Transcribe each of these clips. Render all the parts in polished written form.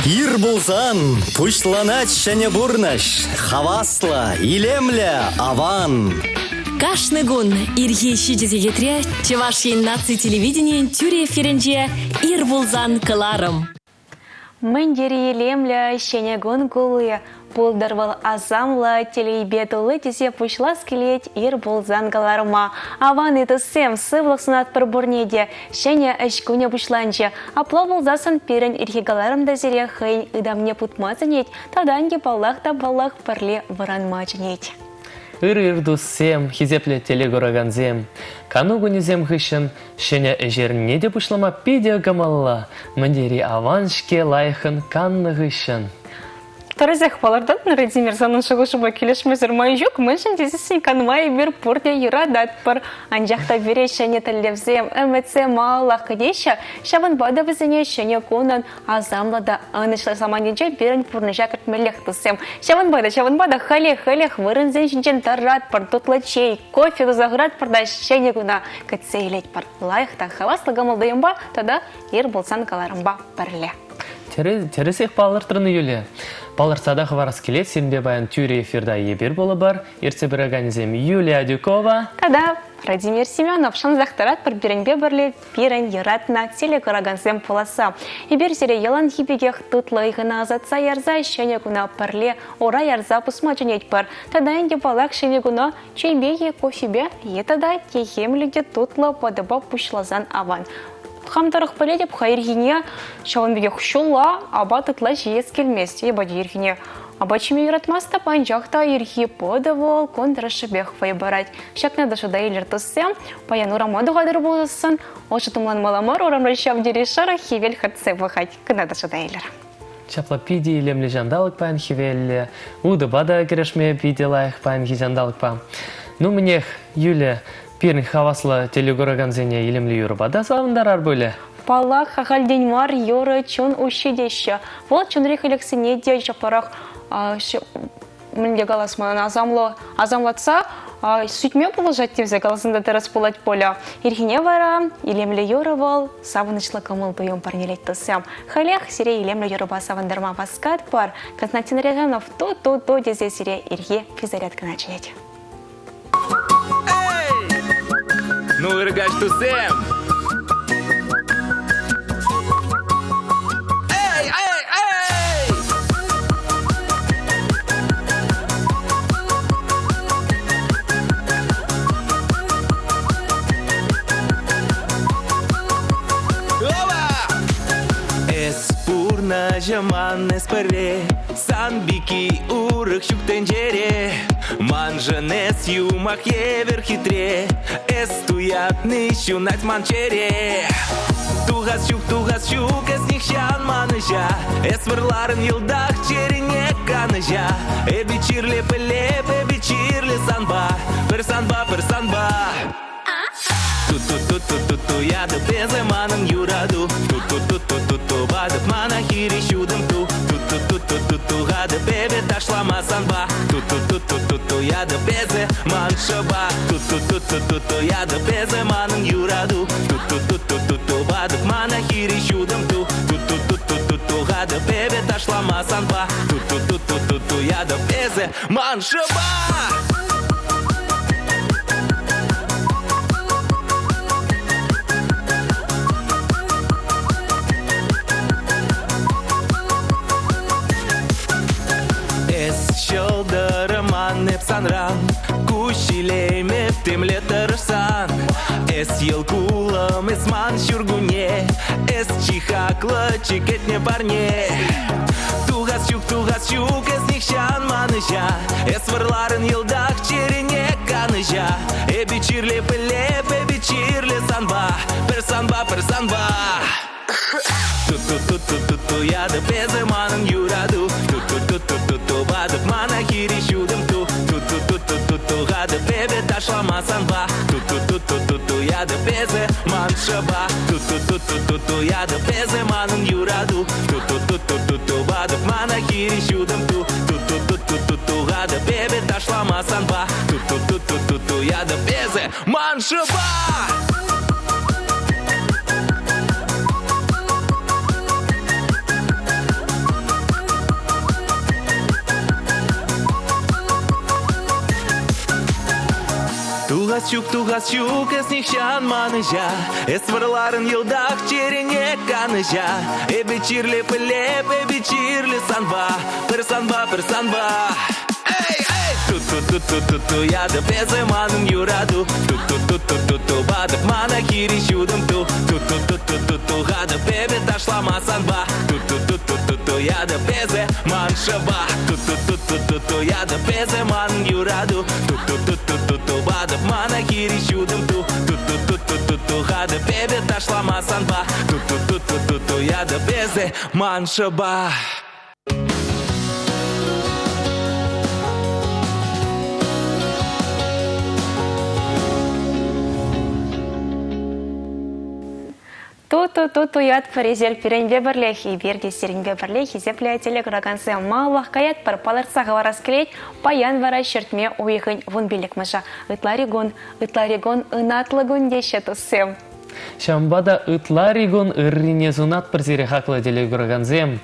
Ир пулсан пуҫланать ҫӗнӗ пурнӑҫ. Хаваслӑ, илемлӗ, аван. Кашни кун ирхи 7 сехетре Чӑваш Ен наци телевиденийӗн тӳрӗ эфирӗнче «Ир пулсан» кӑларӑм. Мӗн тери илемлӗ ҫӗнӗ кун кулли! Пултӑр вӑл асамлӑ, телейпе тулли тесе пуҫлас килет ир пулсан кӑларӑма. Аван-и, туссем, сывлӑх сунатпӑр пурне те. Ҫӗнӗ ӗҫ кунӗ пуҫланчӗ. Апла пулсассӑн пирӗн ирхи кӑларӑм та сире хӑйӗн ытамне путма сӗнет тата ӗнтӗ паллах та паллах пӗрле вӑранма чӗнет. Ыр-ыр туссем, хисеплӗ телекуракансем! Кану кунӗсем хыҫҫӑн ҫӗнӗ ӗҫерне те пуҫлама питӗ кӑмӑллӑ. Мӗн тери аван-ҫке лайӑххӑн каннӑ хыҫҫӑн. Тӗрӗсех палӑртатӑн, Владимир, санӑн шухӑшупа килӗшмесӗр май ҫук. Мӗншӗн тесессӗн канма эпир пурте юрататпӑр. Анчах та пире ҫӗнӗ тӗллевсем, ӗмӗтсем малаллах кӗтеҫҫӗ. Ҫавӑнпа та вӗсене ҫӗнӗ кунӑн асамлӑ та ӑнӑҫлӑ самантӗнче пирӗн пурнӑҫа кӗртмеллех туссем. Ҫавӑнпа та, ҫавӑнпа та халех-халех вырӑнсем ҫинчен тӑратпӑр, тутлӑ чей, кофе туса хуратпӑр та ҫӗнӗ куна кӗтсе илетпӗр. Лайӑх та хаваслӑ кӑмӑл-туйӑмпа тата ир пулсан кӑларӑмпа пӗрле. Тӗрӗсех палӑртрӑн, Юлия. Палӑртса та хӑварас килет, сирӗнпе паян тӳрӗ эфирта эпир пулӑпӑр. Ертсе пыраканӗсем Юлия Адюкова тата Владимир Семенов шансах тӑратпӑр пирӗнпе пӗрле пирӗн юратнӑ телекуракансем пуласса. Эпир сире яланхи пекех тутлӑ ыйхӑна ӑсатса ярса ҫӗнӗ куна пӗрле ура ярса пусма чӗнетпӗр. Тата ӗнтӗ паллах ҫӗнӗ куна чейпе е кофепе е тата техӗмлӗ те тутлӑ пӑтӑпа пуҫласан аван. Хам тӑрӑх пӗлетӗп, ха ирхине ҫавӑн пекех ҫулла апат ытла ҫиес килмест. Эпӗ те ирхине апат ҫиме юратмастӑп, анчах та ирхи пӑтӑ вӑл кун тӑрӑшшӗпех вӑй парать. Ҫакна та шута илӗр, туссем. Паян урама тухатӑр пулсассӑн ӑшӑ тумланмалла мар, урамра ҫав тери шӑрӑх хӗвел хӗртсе пӑхать. Кӑна та шута илӗр. Ҫапла питӗ илемлӗ ҫанталӑк паян хӗвеллӗ. Утӑпа та кӗрешме питӗ лайӑх паянхи ҫанталӑкпа. Ну, мӗнех, Юля, пирӗн хаваслӑ телекуракансене илемлӗ юрӑпа та савӑнтарар пулӗ. Паллах, ахальтен мар юрӑ чун уҫҫи теҫҫӗ. Вӑл чунри хӗлӗхсене те ҫапларах мӗнле калас мана асамлӑ асамлатса сӳтме пулӑшать тесе каласан та тӗрӗс пулать пулӗ. Ирхине вара илемлӗ юрӑ вӑл савӑнӑҫлӑ кӑмӑл-туйӑм парнелет туссем. Халех сире илемлӗ юрӑпа савӑнтарма васкатпӑр. Константин Рязанов ту-ту-ту тесе сире ирхи физзарядкӑна чӗнет. Эй! Ну, ыркаҫ туссем! Эй, эй, эй! Опа! Эс пурнӑҫӑман эс пӗрре Сан пики урӑх ҫук тӗнчере. Маншӑн эс юмах евӗр хитре. Эс туятни ҫунать ман чӗре. Тухас ҫук, тухас ҫук, эс нихҫан манӑҫа. Эс вӑрларӑн йӑлтах чӗрене канӑҫа. Эпӗ чирлӗ пӗлеп, эпӗ чирлӗ санпа. Пӗр санпа, пӗр санпа. Ту-ту-ту-ту-ту-ту ятӑп эсӗ манӑн юрату. Ту-ту-ту-ту-ту-ту ватӑп мана хирӗҫ утӑм ту. Ту-ту-ту-ту-ту-ту хатӑп эпӗ ташлама санпа. Ту-ту-ту-ту-ту-ту ятӑп эсӗ ман шӑпа. Ту-ту-ту-ту-ту-ту ятӑп эсӗ манӑн юрату. Ту-ту-ту-ту-ту-ту ватӑп мана хирӗҫ утӑм ту. Ту-ту-ту-ту-ту-ту хатӑп эпӗ ташлама санпа. Ту-ту-ту-ту-ту-ту ятӑп эсӗ ман шӑпа. Эс ҫӑлтӑрӑм ан эп санран, Куҫ илеймеп темле тӑрӑшсан. Эс йӑл кулӑм, эс ман ҫуркунне, Эс чи хаклӑ, чи кӗтнӗ парне. Тухас ҫук, тухас ҫук, эс нихҫан манӑҫа. Эс вӑрларӑн йӑлтах чӗрене канӑҫа. Эпӗ чирлӗ пӗлеп, эпӗ чирлӗ санпа, пӗр санпа, пӗр санпа. Ту-ту-ту-ту-ту-ту ятӑп эсӗ манӑн юрату. Ту-ту-ту-ту-ту-ту ватӑп мана хирӗҫ утӑм ту. Ту-ту-ту-ту-ту-ту хатӑп эпӗ ташлама санпа. Ту-ту-ту-ту-ту-ту ятӑп эсӗ ман шӑпа. Ту-ту-ту-ту-ту-ту ятӑп эсӗ манӑн юрату. Ту-ту-ту-ту-ту-ту ватӑп мана хирӗҫ утӑм ту. Ту-ту-ту-ту-ту-ту хатӑп эпӗ ташлама санпа. Ту-ту-ту-ту-ту-ту ятӑп эсӗ ман шӑпа. Тухас ҫук, тухас ҫук, эс нихҫан манӑҫа. Эс вӑрларӑн йӑлтах чӗрене канӑҫа. Эпӗ чирлӗ пӗлеп, эпӗ чирлӗ санпа, пӗр санпа, пӗр санпа. Эй, эй! Ту-ту-ту-ту-ту-ту ятӑп эсӗ манӑн юрату. Ту-ту-ту-ту-ту-ту патӑп мана хирӗҫ утӑм ту. Ту-ту-ту-ту-ту-ту хатӑп эпӗ ташлама санпа. Ту-ту-ту-ту-ту-ту ятӑп эсӗ ман шӑпа. Ту-ту-ту-ту-ту-ту ятӑп эсӗ ман юрату. Ту-ту-ту-ту-ту-ту патӑп мана хирӗҫ утӑм ту. Ту-ту-ту-ту-ту-ту хатӑп эпӗ ташлама санпа. Ту-ту-ту-ту-ту-ту ятӑп эсӗ ман шӑпа. Ту-ту-ту туятпӑр эсир пирӗнпе пӗрлех, эпир те сирӗнпе пӗрле хисеплӗ телекуракансем. Малаллах каятпӑр, палӑртса хӑварас килет, паян вара ҫӗртме уйӑхӗн вунпиллӗкмӗшӗ. Ытлари кун, ытлари кун, ынатлӑ кун теҫҫӗ туссем. Ҫавӑнпа та ытлари кун ыррине сунатпӑр сире, хаклӑ телекуракансем.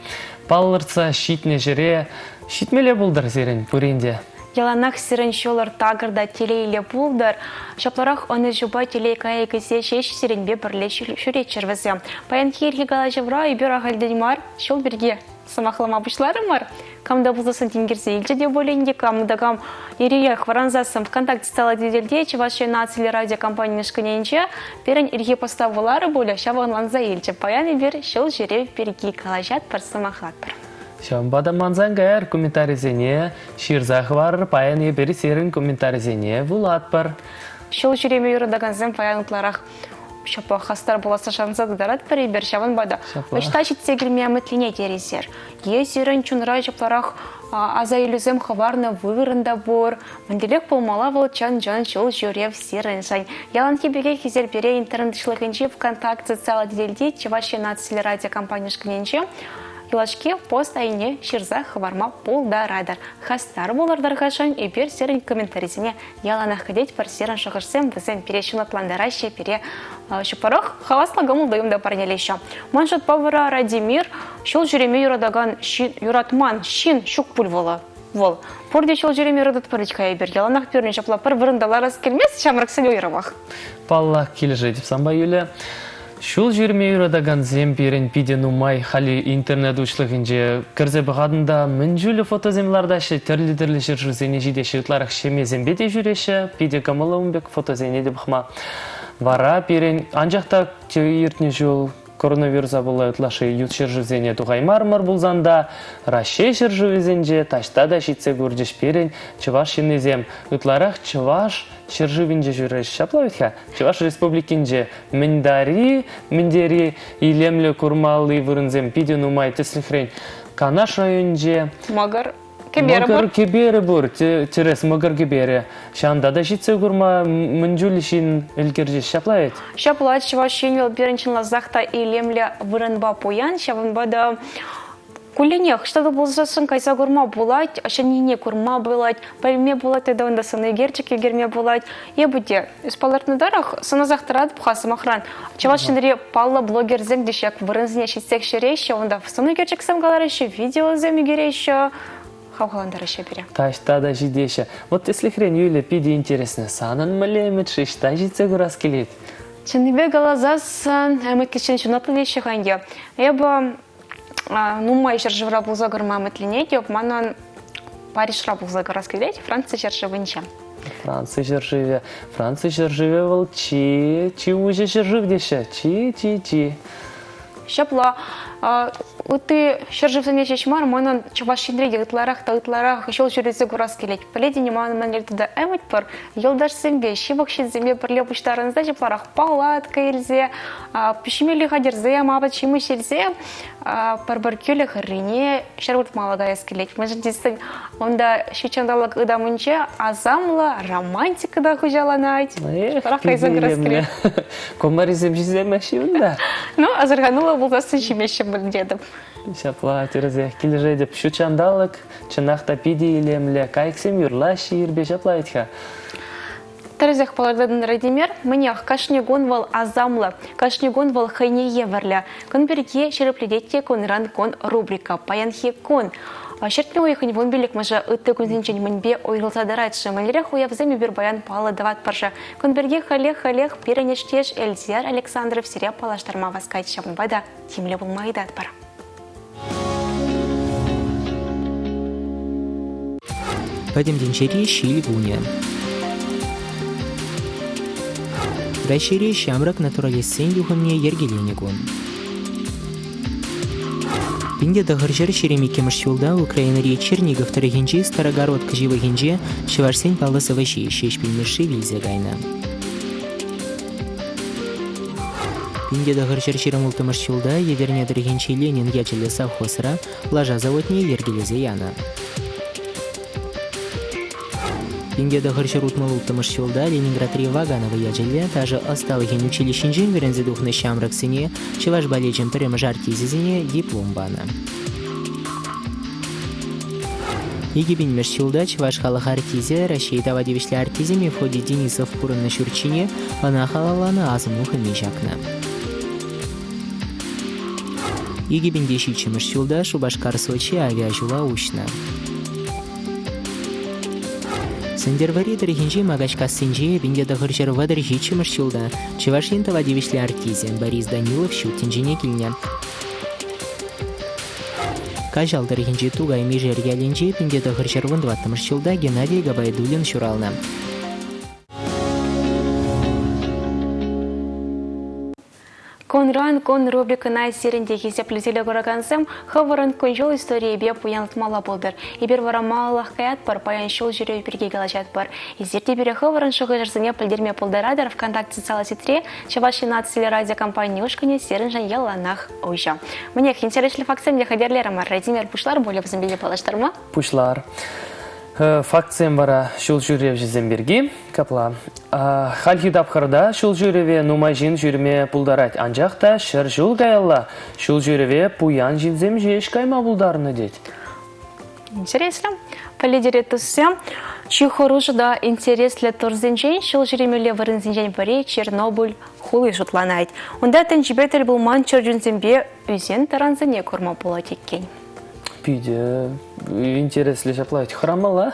Палӑртса ҫитнӗ ҫӗре ҫитмелле пултӑр сирӗн пурин те. Яланах сирӗн ҫулӑр такӑр та телейлӗ пултӑр. Ҫапларах ӑнӑҫупа телей кайӑкӗсем ҫеҫ сирӗнпе пӗрле ҫӳреччӗр вӗсем. Паянхи ирхи калаҫӑвра эпир ахальтен мар ҫул пирки сӑмахлама пуҫларӑмӑр. Кам та пулсассӑн тинкерсе илчӗ те пулин те, кам та кам ирех вӑрансассӑн ВКонтакте социаллӑ тетелте Чӑваш Ен нациллӗ радиокомпанин ушкӑнӗнче пирӗн ирхи поста вуларӗ пулӗ, ҫавӑ ӑнланса илчӗ. Паян эпир ҫул ҫӳрев пирки калаҫатпӑр, сӑмахлатпӑр. Ҫавӑнпа та мансан каяр комментарисене ҫырса хӑварӑр. Паян эпир сирӗн комментарисене вулатпӑр. Ҫул ҫӳреме юратакансем паян ытларах ҫапла хастар пуласса шанса тӑтаратпӑр эпир. Ҫавӑнпа та ӑҫта ҫитсе килме ӗмӗтленет эсир? Е сирӗн чунра ҫапларах аса илӳсем хӑварнӑ вырӑн та пур. Мӗнлерех пулмалла вӑл чӑн-чӑн ҫул ҫӳрев сирӗншӗн? Яланхи пекех эсир пире интернет уҫлӑхӗнчи ВКонтакте социаллӑ тетелти Чӑваш Ен наци телерадиокомпани ушкӑнӗнче Юлашки пост айне ҫырса хӑварма пултаратӑр. Хастар пулӑр тархасшӑн, эпир сирӗн комментарисене яланах кӗтетпӗр. Сирӗн шухӑшсем вӗсем пире ҫунатлантараҫҫӗ, пире ҫупарах хаваслӑ кӑмӑл-туйӑм та парнелеҫҫӗ. Ман шутпа вара Радимир ҫул ҫӳреме юратакан ҫын, юратман ҫын ҫук пуль вӑл. Вӑл. Пурте ҫул ҫӳреме юрататпӑр вӗт-ха эпир. Яланах пӳрнӗ ҫапла пӗр вырӑнта ларас килмест ҫамрӑксен уйрӑмах. Паллах, килӗшетӗп санпа, Юля. Ҫул ҫӳреме юратакансем пирӗн питӗ нумай. Халӗ интернет уҫлӑхӗнче кӗрсе пӑхатӑн та мӗн чулӗ фотосем лартаҫҫӗ, тӗрлӗ-тӗрлӗ ҫӗршывсене ҫитеҫҫӗ, ытларах ҫемьесемпе те ҫӳреҫҫӗ. Питӗ кӑмӑллӑ ун пек фотосене те пӑхма. Вара пирӗн, анчах та иртнӗ ҫул коронавируса пула ытлашши ют ҫӗршывсене тухаймарӑмӑр пулсан та Раҫҫей ҫӗршывӗсенче таҫта та ҫитсе курчӗҫ пирӗн чӑваш ҫыннисем. Ытларах чӑваш ҫӗршывӗнче ҫӳреҫ. Ҫапла вӗт-ха, Чӑваш Республикинче мӗн тари, мӗн тери илемлӗ курмалли вырӑнсем питӗ нумай. Тӗслӗхрен, Канаш районӗнче Мӑкӑр кӗперӗ Мӑкӑр кӗперӗ пур, тӗрӗс мӑкӑр кӗперӗ. Ҫавӑнта та ҫитсе курма мӗн чуль ҫын ӗлкӗрчӗҫ, ҫапла вӗт? Ҫапла, Чӑваш Ен вӑл пирӗн чӑнласах та илемлӗ вырӑнпа пуян, ҫавӑнпа та Кулленех ӑҫта та пулсассӑн кайса курма пулать, ҫӗннине курма пулать, пӗлме пулать тата унта сӑн ӳкерчӗк ӳкерме пулать. Эпӗ те эс палӑртнӑ тӑрӑх сӑнасах тӑратӑп-ха, сӑмахран, Чӑваш Енри паллӑ блогерсем те ҫак вырӑнсене ҫитсех ҫӳреҫҫӗ, унта сӑн ӳкерчӗксем кӑлараҫҫӗ, видеосем ӳкереҫҫӗ, хавхалантараҫҫӗ пире. Таҫта та ҫитеҫҫӗ. Вот тӗслӗхрен, Юля, питӗ интересно, санӑн мӗнле ӗмӗт-ши, ӑҫта ҫитсе курас килет? Чӑннипе каласассӑн, ӗмӗт киччен ҫунатлӑ теҫҫӗ-ха ӗнтӗ. Эпӗ нумай ҫӗршывра пулса курма ӗмӗтленетӗп. Манӑн Парижра пулса курас килет, Франци ҫӗршывӗнче. Франци ҫӗршывӗ. Франци ҫӗршывӗ вӑл чи, чи уҫӑ ҫӗршыв теҫҫӗ. Чи, чи, чи. Ҫапла. Ытти ҫӗршывсене ҫеҫ мар, манӑн Чӑваш Енре те ытларах та ытларах ҫул ҫӳресе курас килет. Пӗлетӗн-и, манӑн мӗнле тата ӗмӗт пур. Юлташсемпе, ҫывӑх ҫынсемпе пӗрле пуҫтарӑнса ҫапларах палатка илсе, ҫимелли хатӗрсем, апат-ҫимӗҫ илсе пӗр-пӗр кӳлӗ хӗррине ҫӗр выртмалла каяс килет. Мӗншӗн тесен унта ҫут ҫанталӑк ытамӗнче асамлӑ романтика та хуҫаланать. Эх, кайса курас килет. Комарисем ҫисемеҫҫӗ унта. Ну, асӑрхануллӑ пулсассӑн ҫимеҫҫӗ пуль тетӗп. Ҫапла, тӗрӗсех килӗшетӗп. Ҫут ҫанталӑк чӑнах та питӗ илемлӗ. Кайӑксем юрлаҫҫӗ ирпе, ҫапла вӗт-ха. Тӗрӗсех палӑртатӑн, Радимир. Мӗнех, кашни кун вӑл асамлӑ, кашни кун вӑл хӑйне евӗрлӗ. Кун пирки ҫирӗплетет те кунран кун рубрика. Паянхи кун ҫӗртме уйӑхӗн вунпиллӗкмӗшӗ ытти кунсенчен мӗнпе уйрӑлса тӑрать-ши? Мӗнлерех уявсем эпир паян паллӑ тӑватпӑр-ши? Кун пирки халех-халех пирӗн ӗҫтеш Эльзияр Александров сире паллаштарма васкать. Ҫавӑнпа та тимлӗ пулма ыйтатпӑр. Пӗтӗм тӗнчери ҫил кунӗ. Раҫҫейри ҫамрӑк натуралистсен юхӑмне йӗркеленӗ кун. 1922 ҫулта Украинӑри Чернигов тӑрӑхӗнчи Старогородка ҫывӑхӗнче чӑвашсен паллӑ сӑвӑҫи Ҫеҫпӗл Мишши вилсе кайнӑ. 1926 ҫулта Етӗрне тӑрӑхӗнчи Ленин ячӗллӗ совхозра лаша заводне йӗркелесе янӑ. 1966 ҫулта Ленинградри Ваганово ячӗллӗ ташӑ ӑсталӑхӗн училищинчен вӗренсе тухнӑ ҫамрӑксене чӑваш балечӗн пӗрремӗш артисчӗсене диплом панӑ. 2000-мӗш ҫулта чӑваш халӑх артисчӗ, Раҫҫей тава тивӗҫлӗ артисчӗ Мефодий Денисов пурӑннӑ ҫурт ҫине ӑна халалланӑ асӑну хӑми ҫакнӑ. 2007-мӗш ҫулта Шупашкар-Сочи авиаҫула уҫнӑ. Сӗнтӗрвӑрри тӑрӑхӗнчи Макаҫкассинче 1937-мӗш ҫулта Чӑваш Ен тава тивӗҫлӗ артисчӗ Борис Данилов ҫут тӗнчене килнӗ. Каҫал тӑрӑхӗнчи Тукай Мишер ялӗнче 1914 ҫулта Геннадий Габайдуллин ҫуралнӑ. Кунран кун рубрикӑна сирӗн те хисеплӗ телекуракансем хӑвӑрӑн кун-ҫул историйӗпе пуянлатмалла пултӑр. Эпир вара малаллах каятпӑр, паян ҫул ҫӳрев пирки калаҫатпӑр. Эсир те пире хӑвӑрӑн шухӑшӑрсене пӗлтерме пултаратӑр ВКонтакте социаллӑ сетьре Чӑваш Ен наци телерадиокомпани ушкӑнӗ сирӗншӗн яланах уҫӑ. Мӗнех, интереслӗ фактсем те хатӗрлерӗмӗр. Радимир, пуҫлар пулӗ вӗсемпе те паллаштарма? Пуҫлар. Фактсем вара ҫул ҫӳревҫӗсем пирки. Капла. Хальхи тапхӑрта ҫул ҫӳреве нумай ҫын ҫӳреме пултарать, анчах та 100 ҫул каялла ҫул ҫӳреве пуян ҫынсем ҫеҫ кайма пултарнӑ тет. Интереслӗ. Пӗлетӗр туссем, чи хӑрушӑ та интереслӗ турсенчен ҫул ҫӳремелле вырӑнсенчен пӗри Чернобыль хули шутланать. Унта тӗнчипе тӗл пулман чӗрчунсемпе ӳсен-тӑрансене курма пулать иккен. Питӗ интереслӗ ҫапла хӑрамалла.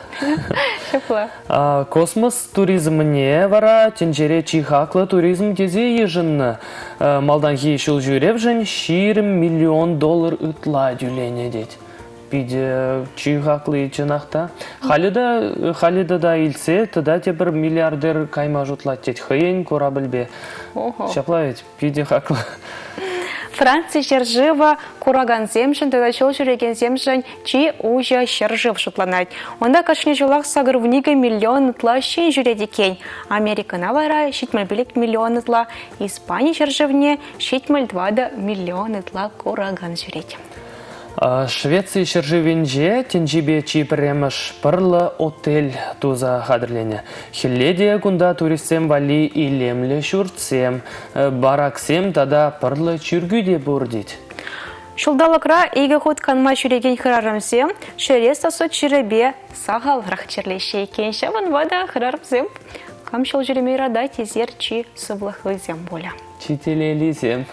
Ҫапла. Космос туризмне вара тӗнчере чи хаклӑ туризм тесе йышӑннӑ. Малтанхи ҫул ҫӳревшӗн 20 миллион доллар ытла тӳленӗ тет. Питӗ чи хакли чӑнах та. Халӗ та халӗ тата илсе тата тепӗр миллиардер кайма шутлать тет хӑйӗн корабльпе. Ҫапла ведь питӗ хаклӑ. Франци ҫӗршывӗ куракансемшӗн тата ҫул ҫӳрекенсемшӗн чи уҫӑ ҫӗршыв шутланать. Унта кашни ҫулах 82 миллион ытла ҫын ҫӳрет иккен. Америкӑна вара 75 миллион ытла, Испани ҫӗршывне 74 миллион ытла куракан ҫӳрет. Швеци ҫӗршывӗнче тӗнчипе чи пӗрремӗш пӑрлӑ отель туса хатӗрленӗ. Хӗлле те кунта туристсем валли илемлӗ ҫуртсем, бараксем тата пӑрлӑ чиркӳ те пур тет. Ҫулталӑкра икӗ хут канма ҫӳрекен хӗрарӑмсем чӗре сосуд чирӗпе сахалрах чирлеҫҫӗ иккен. Ҫавӑнпа та хӗрарӑмсем кам ҫул ҫӳреме юратать, эсир чи сывлӑхлисем пулӗ. Чи телейлисем.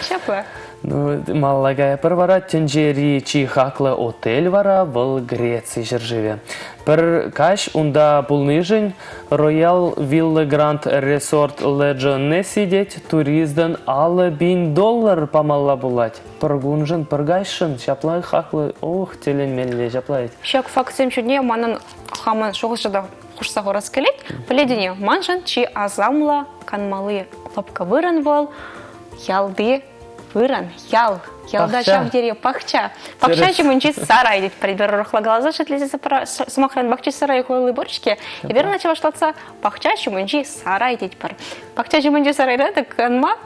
Ҫапла. Ну, малалла каятпӑр вара. Тӗнчери чи хаклӑ отель вара вӑл Греци ҫӗршывӗ. Пӗр каҫ унта пулнишӗн Royal Villa Grand Resort Legionne сидет туристӑн 50 пин доллар памалла пулать. Пӗр куншӑн, пӗр каҫшӑн ҫапла хаклӑ. Ох, тӗлӗнмелле ҫапла ведь. Ҫак фактсем ҫине манӑн хамӑн шухӑшӗ та хушса хурас килет. Пӗлетӗн-и, маншӑн чи асамлӑ канмалли лӑпкӑ вырӑн вӑл ялти вырӑн, ял. Ялта ҫав тери пахча. Пахча ҫумӗнчи сарай тетпӗр. Эпир урӑхла каласа шӳтлесе сӑмахран пахча сарай хули пур-ҫке. Эпир ӑна чӑвашлатса пахча ҫумӗнчи сарай тетпӗр. Пахча ҫумӗнчи сарайра та канма.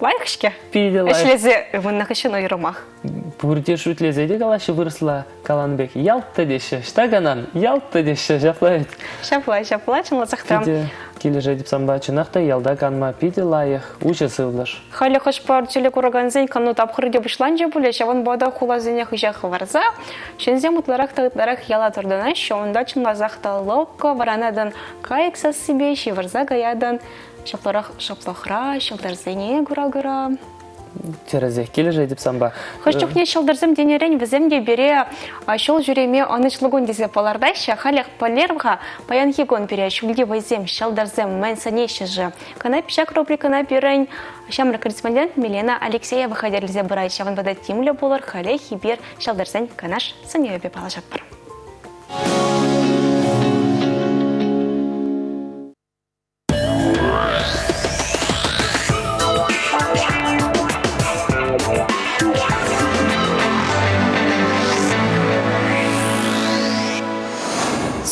Лайӑх-ҫке. Питӗ лайӑх. Ӗҫлесе ывӑннӑ хыҫҫӑн уйрӑмах. Пурте шӳтлесе те калаҫҫӗ вырӑсла каланӑ пек. Ялта теҫҫӗ. Ӑҫта канан? Ялта теҫҫӗ. Ҫапла вӗт. Ҫапла, ҫапла, чӑнласах та. Питӗ килӗшетӗп санпа. Чӑнах та ялта канма питӗ лайӑх, уҫӑ сывлӑш. Халӗ хӑш-пӗр телекуракансен кану тапхӑрӗ те пуҫланчӗ пулӗ, ҫавӑнпа та хуласене хыҫа хӑварса ҫынсем ытларах та ытларах яла туртӑнаҫҫӗ, унта чӑнласах та лӑпкӑ вӑранатӑн, кайӑк сассипе ҫывӑрса каятӑн, ҫапларах шӑплӑхра ҫӑлтӑрсене кура-кура. Тӗрӗсех килӗшетӗп санпа. Хӑш чухне ҫӑлтӑрсем тенӗрен вӗсем те пире ҫул ҫӳреме ӑнӑҫлӑ кун тесе палӑртаҫҫӗ. Халех пӗлер-ха, паянхи кун пире ҫӳлти вӑйсем, ҫӑлтӑрсем мӗн сӗнеҫҫӗ-ши? Кӑна ҫак рубрикӑна пирӗн ҫамрӑк корреспондент Милена Алексеева хатӗрлесе пырать. Ҫавӑнпа та тимлӗ пулӑр, халех эпир ҫӑлтӑрсен канаш сӗнӗвӗпе паллашатпӑр.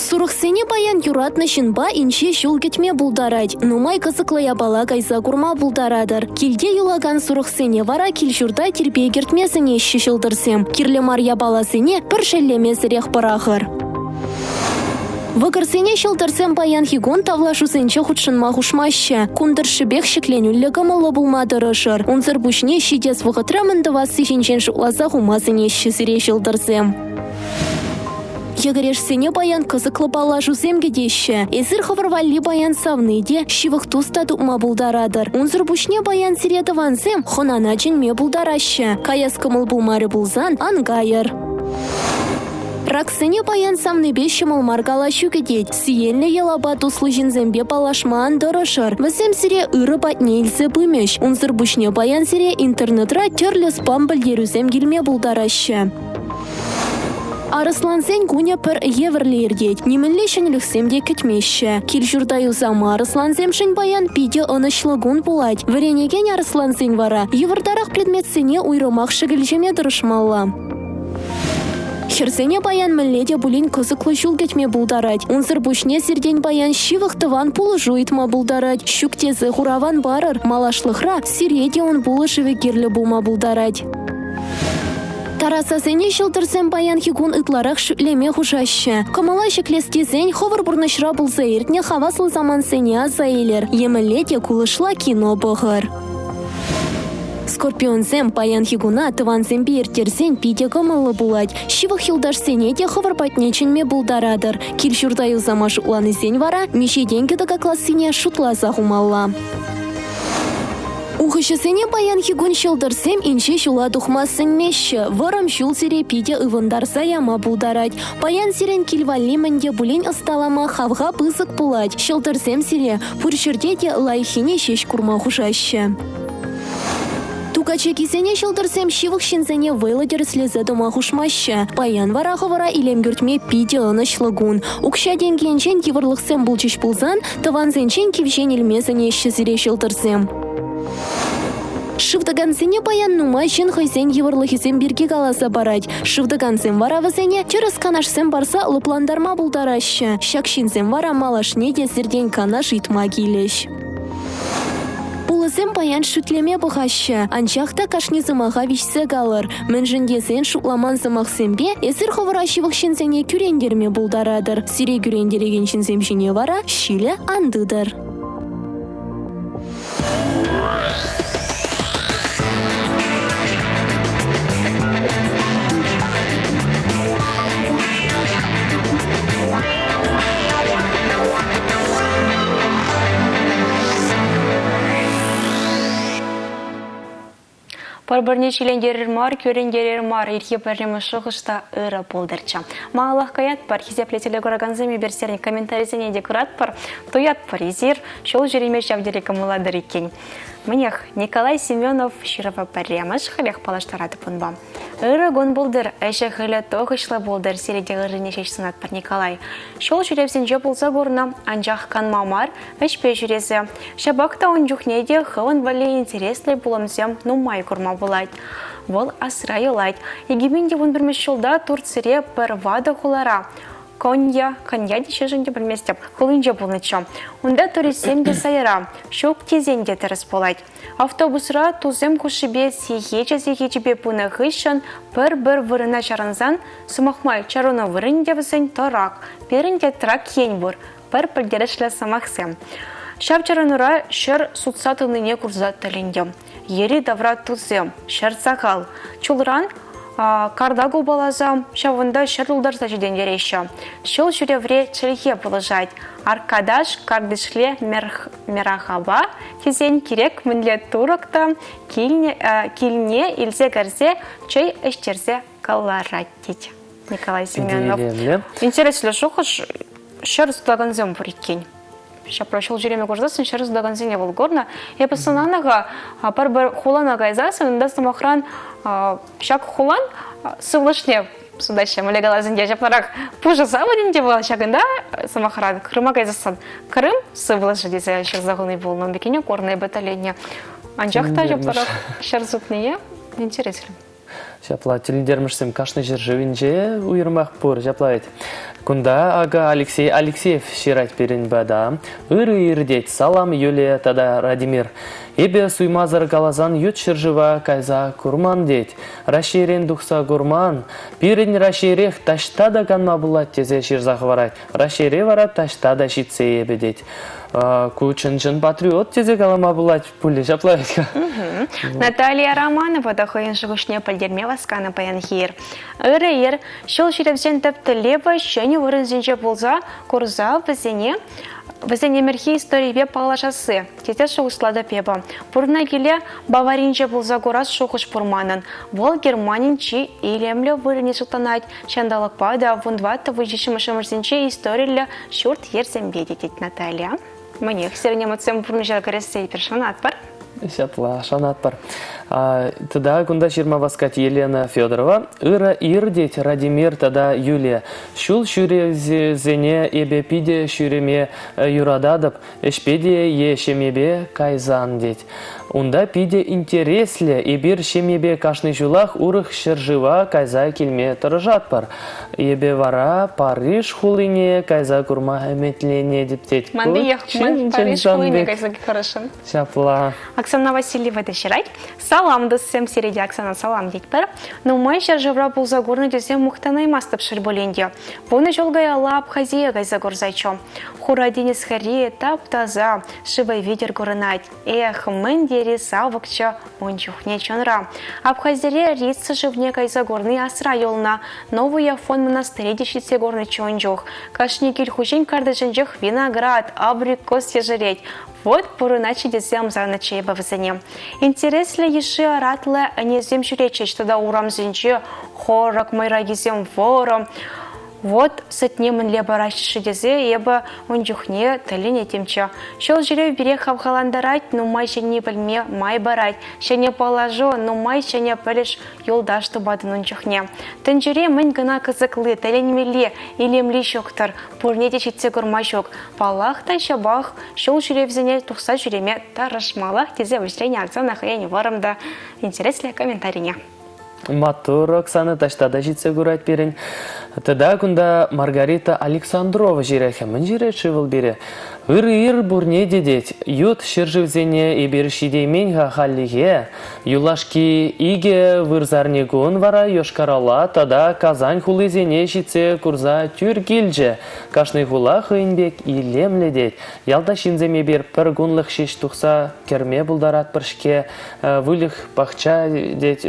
Сурӑхсене паян юратнӑ ҫынпа инҫе ҫул кӗтме пултарать. Нумай кӑсӑклӑ япала кайса курма пултаратӑр. Килте юлакан сурӑхсене вара кил-ҫурта тирпей кӗртме сӗнеҫҫӗ ҫӑлтӑрсем. Кирлӗ мар япаласене пӗр шеллемесӗрех пӑрахӑр. Вӑкӑрсене ҫӑлтӑрсем паянхи кун тавлашусенче хутшӑнма хушмаҫҫӗ. Кун тӑршшӗпех ҫӗкленӳллӗ кӑмӑллӑ пулма тӑрӑшӑр. Унсӑр пуҫне ҫитес вӑхӑтра мӗн тӑвасси ҫинчен шутласа хума сӗнеҫҫӗ сире ҫӑлтӑрсем. Йӗкӗрешсене паян кӑсӑклӑ паллашусем кӗтеҫҫӗ. Эсир хӑвӑр валли паян савни те, ҫывӑх тус та тупма пултаратӑр. Унсӑр пуҫне паян сире тӑвансем хӑнана чӗнме пултараҫҫӗ. Каяс кӑмӑл пулмарӗ пулсан ан кайӑр. Раксене паян савнипе ҫӑмӑл мар калаҫу кӗтет. Сиенлӗ йӑлапа туслӑ ҫынсемпе паллашма ан тӑрӑшӑр. Вӗсем сире ырӑ патне илсе пымӗҫ. Унсӑр пуҫне паян сире интернетра тӗрлӗ спам-пӗлтерӳсем килме пултараҫҫӗ. Арӑслансен кунӗ пӗр евӗрлӗ иртет. Нимӗнле ҫӗнӗлӗхсем те кӗтмеҫҫӗ. Кил-ҫурта юсама арӑслансемшӗн паян питӗ ӑнӑҫлӑ кун пулать. Вӗренекен арӑслансен вара йывӑртарах предметсене уйрӑмах шӗкӗлчеме тӑрӑшмалла. Хӗрсене паян мӗнле те пулин кӑсӑклӑ ҫул кӗтме пултарать. Унсӑр пуҫне сиртен паян ҫывӑх тӑван пулӑшу ыйтма пултарать. Ҫук тесе хурав ан парӑр. Малашлӑхра сире те ун пулӑшӑвӗ кирлӗ пулма пултарать. Тарасасене ҫӑлтӑрсем паянхи кун ытларах шӳтлеме хушаҫҫӗ. Кӑмӑла ҫӗклес тесен хӑвӑр пурнӑҫра пулса иртнӗ хаваслӑ самантсене аса илӗр. Е мӗнле те кулӑшла кино пӑхӑр. Скорпионсем паянхи куна тӑвансемпе ирттерсен питӗ кӑмӑллӑ пулать. Ҫывӑх юлташсене те хӑвӑр патне чӗнме пултаратӑр. Кил-ҫурта юсама шутланисен вара миҫе тенкӗ тӑкаклассине шутласа хумалла. Ухӑҫӑсене паянхи кун ҫӑлтӑрсем инҫе ҫула тухма сӗнмеҫҫӗ. Вӑрӑм ҫул сире питӗ ывӑнтарса яма пултарать. Паян сирӗн кил валли мӗн те пулин ӑсталама хавха пысӑк пулать. Ҫӑлтӑрсем сире пур ҫӗрте те лайӑххине ҫеҫ курма хушаҫҫӗ. Тукачакисене ҫӑлтӑрсем ҫывӑх ҫынсене вӑйлӑ тӗрӗслесе тӑма хушмаҫҫӗ. Паян вара хӑвӑра илем кӳртме питӗ ӑнӑҫлӑ кун. Укҫа-тенкӗ енчен йывӑрлӑхсем пулчӗҫ пулсан тӑвансенчен кивҫен илме сӗнеҫҫӗ сире ҫӑлтӑрсем. Шывтӑкансене паян нумай ҫын хӑйсен йывӑрлӑхӗсем пирки каласа парать. Шывтӑкансем вара вӗсене тӗрӗс канашсем парса лӑплантарма пултараҫҫӗ. Ҫак ҫынсем вара малашне те сиртен канаш ыйтма килӗҫ. Пулӑсем паян шӳтлеме пӑхаҫҫӗ, анчах та кашни сӑмаха виҫсе калӑр. Мӗншӗн тесен шутламан сӑмахсемпе эсир хӑвӑра ҫывӑх ҫынсене кӳрентерме пултаратӑр. Сире кӳрентерекен ҫынсем ҫине вара ҫилӗ ан тытӑр. Пӗр-пӗрне ҫилентерер мар, кӳрентерер мар, ирхи пӗрремӗш шухӑш та ырӑ пултӑрччӗ. Малаллах каятпӑр, хисеплӗ телекуракансем эпир сирӗн комментарисене те куратпӑр, туятпӑр эсир ҫул ҫӳреме ҫав тери кӑмӑллатӑр иккен. Мӗнех, Николай Семенов ҫырӑва пӗрремӗш халех паллаштаратӑп унпа. Ырӑ кун пултӑр, ӗҫӗ-хӗлӗ тухӑҫлӑ пултӑр, сире те ыррине ҫеҫ сунатпӑр, Николай. Ҫул ҫӳревсенче пулса курнӑ, анчах канма мар, ӗҫпе ҫӳресе. Ҫапах та ун чухне те хӑвӑн валли интереслӗ пулӑмсем нумай курма пулать. Вӑл асра юлать. 2011 ҫулта Турцире пӗр ватӑ хулара. Конья, Конья теҫҫӗ те пӗлместӗп, хулинче пулнӑччӗ. Унта туристсем те сайра, ҫук тесен те тӗрӗс пулать. Автобусра тусем хушшипе сехечӗ-сехечӗпе пынӑ хыҫҫӑн пӗр-пӗр вырӑна чарӑнсан, сӑмах май, чарӑну вырӑнӗ те вӗсен тӑрак, пирӗн те трак ен пур, пӗр пӗлтерӗшлӗ сӑмахсем. Ҫав чарӑнура ҫӗр сутса тӑнине курса тӗлӗнтӗм. Йӗри-тавра туссем, ҫӗр сахал. Чулран карта купаласа ҫавӑнта ҫӗр тултарса ҫитӗнтереҫҫӗ. Ҫул ҫӳревре чӗлхе пулӑшать. Аркадаш картишле мерахапа тесен кирек мӗнле турӑк та килне илсе кӗрсе чей ӗҫтерсе кӑларать тет Николай Семенов. Интереслӗ шухӑш ҫӗр сутакансем пур иккен. Ҫапла ҫул ҫӳреме курсассӑн ҫӗр сутакансене вӑл курнӑ. Эпӗ сӑнанӑ-ха, пӗр-пӗр хулана кайсассӑн унта сӑмахран ҫак хулан сывлӑшне сутаҫҫӗ. Мӗнле калас ӗнтӗ, ҫапларах пушӑ савӑт ӗнтӗ вӑл ҫакӑнта, сӑмахран, Крыма кайсассӑн Крым сывлӑшӗ тесе ҫырса хуни пулнӑ. Ун пеккине курнӑ эпӗ тӗлӗннӗ. Анчах та ҫапларах ҫӗр сутнине интереслӗ. Ҫапла тӗлӗнтермӗшсем кашни ҫӗршывӗнче уйрӑмах пур, ҫапла вӗт. Кунта акӑ Алексей Алексеев ҫырать пирӗн пата. Ырӑ иртет, салам Юлия тата Радимир. Эпӗ суймасӑр каласан ют ҫӗршыва кайса курман тет. Раҫҫейрен тухса курман. Пирӗн Раҫҫейрех таҫта та канма пулать тесе ҫырса хӑварать. Раҫҫейре вара таҫта та ҫитсе эпӗ тет. Ку чӑн-чӑн патриот тесе калама пулать пулӗ ҫапла вӗт-ха. Наталья Романова та хӑйӗн шухӑшне пӗлтерме васканӑ паянхи ир. Ырӑ ир, ҫул ҫӳревсен тӗп тӗллевӗ ҫӗнӗ вырӑнсенче пулса курса вӗсене вӗсен ӗмӗрхи историйӗпе паллашасси, тесе шухӑшлатӑп эпӗ. Пурӑна киле Баваринче пулса курас шухӑш пур манӑн. Вӑл Германин чи илемлӗ вырӑнӗ шутланать. Ҫанталӑкпа та вунтӑваттӑ вунҫиччӗмӗш ӗмӗрсенче историллӗ ҫурт-йӗрсемпе те, тет Наталья. Мӗнех, сирӗн ӗмӗтсем пурнӑҫа кӗрессе эпир шанатпӑр. Ҫапла, шанатпӑр. Тата кунта ҫырма васкать Елена Федорова. Ырӑ ир, тет Радимир тата Юлия. Ҫул ҫӳревсене эпӗ питӗ ҫӳреме юрататӑп. Ӗҫпе те е ҫемьепе кайсан, тет. Унта питӗ интереслӗ. Эпир ҫемьепе кашни ҫулах урӑх ҫӗршыва кайса килме тӑрӑшатпӑр. Эпӗ вара Париж хулине кайса курма ӗмӗтленетӗп, тет. Ман пекех, ман Париж хулине кайса курасшӑн. Ҫапла. Оксана Васильева та ҫырать. Салам, туссем, сире те Оксана салам тетпӗр. Нумай ҫӗршывра пулса курнӑ тесе мухтанаймастӑп шел пулин те. Вунӑ ҫул каялла Абхазие кайса курсаччӗ. Хура тинӗс хӗрри тап-таса, шывӗ витӗр курӑнать. Эх, мӗн тери савӑкчӗ ун чухне чунра. Абхазире Рица шывне кайса курни асра юлнӑ. Новый Афон монастыре те ҫитсе курнӑччӗ ун чух. Кашни кил хуҫин картишӗнчех виноград, абрикос ешерет. Вот пурӑнатчӗ тесе ӑмсаннӑччӗ эпӗ вӗсене. Интереслӗ йышши ӑратлӑ ӗнесем ҫӳретчӗҫ тата урамсенче хорок мӑйракисем вӑрӑм. Вот сӗтне мӗнле параҫҫӗ-ши тесе эпӗ ун чухне тӗлӗнеттӗмччӗ. Ҫул ҫӳрев пире хавхалантарать, нумай ҫӗнни пӗлме май парать. Ҫӗнӗ паллашу, нумай ҫӗнӗ пӗлӗш юлташ тупатӑн ун чухне. Тӗнчере мӗн кӑна кӑсӑкли, тӗлӗнмелли, илемли ҫук-тӑр. Пурне те ҫитсе курма ҫук. Паллах та, ҫапах ҫул ҫӳревсене тухса ҫӳреме тӑрӑшмаллах тесе вӗҫленӗ Оксана хӑйӗн вӑрӑм та интереслӗ комментарине. Маттур, Оксана, таҫта та ҫитсе курать пирӗн. Тата кунта Маргарита Александрова ҫырать. Мӗн ҫырать-ши вӑл пире? Ырӑ ир пурне те тет. Ют ҫӗршывсене эпир ҫитеймен-ха хальлӗхе. Юлашки икӗ вырсарникун вара Йошкар-Ола тата Казань хулисене ҫитсе курса тӳр килчӗ. Кашни хула хӑйӗн пек илемлӗ тет. Ялта ҫынсем эпир пӗр кунлӑх ҫеҫ тухса кӗрме пултаратпӑр-ҫке. Выльӑх пахча тет.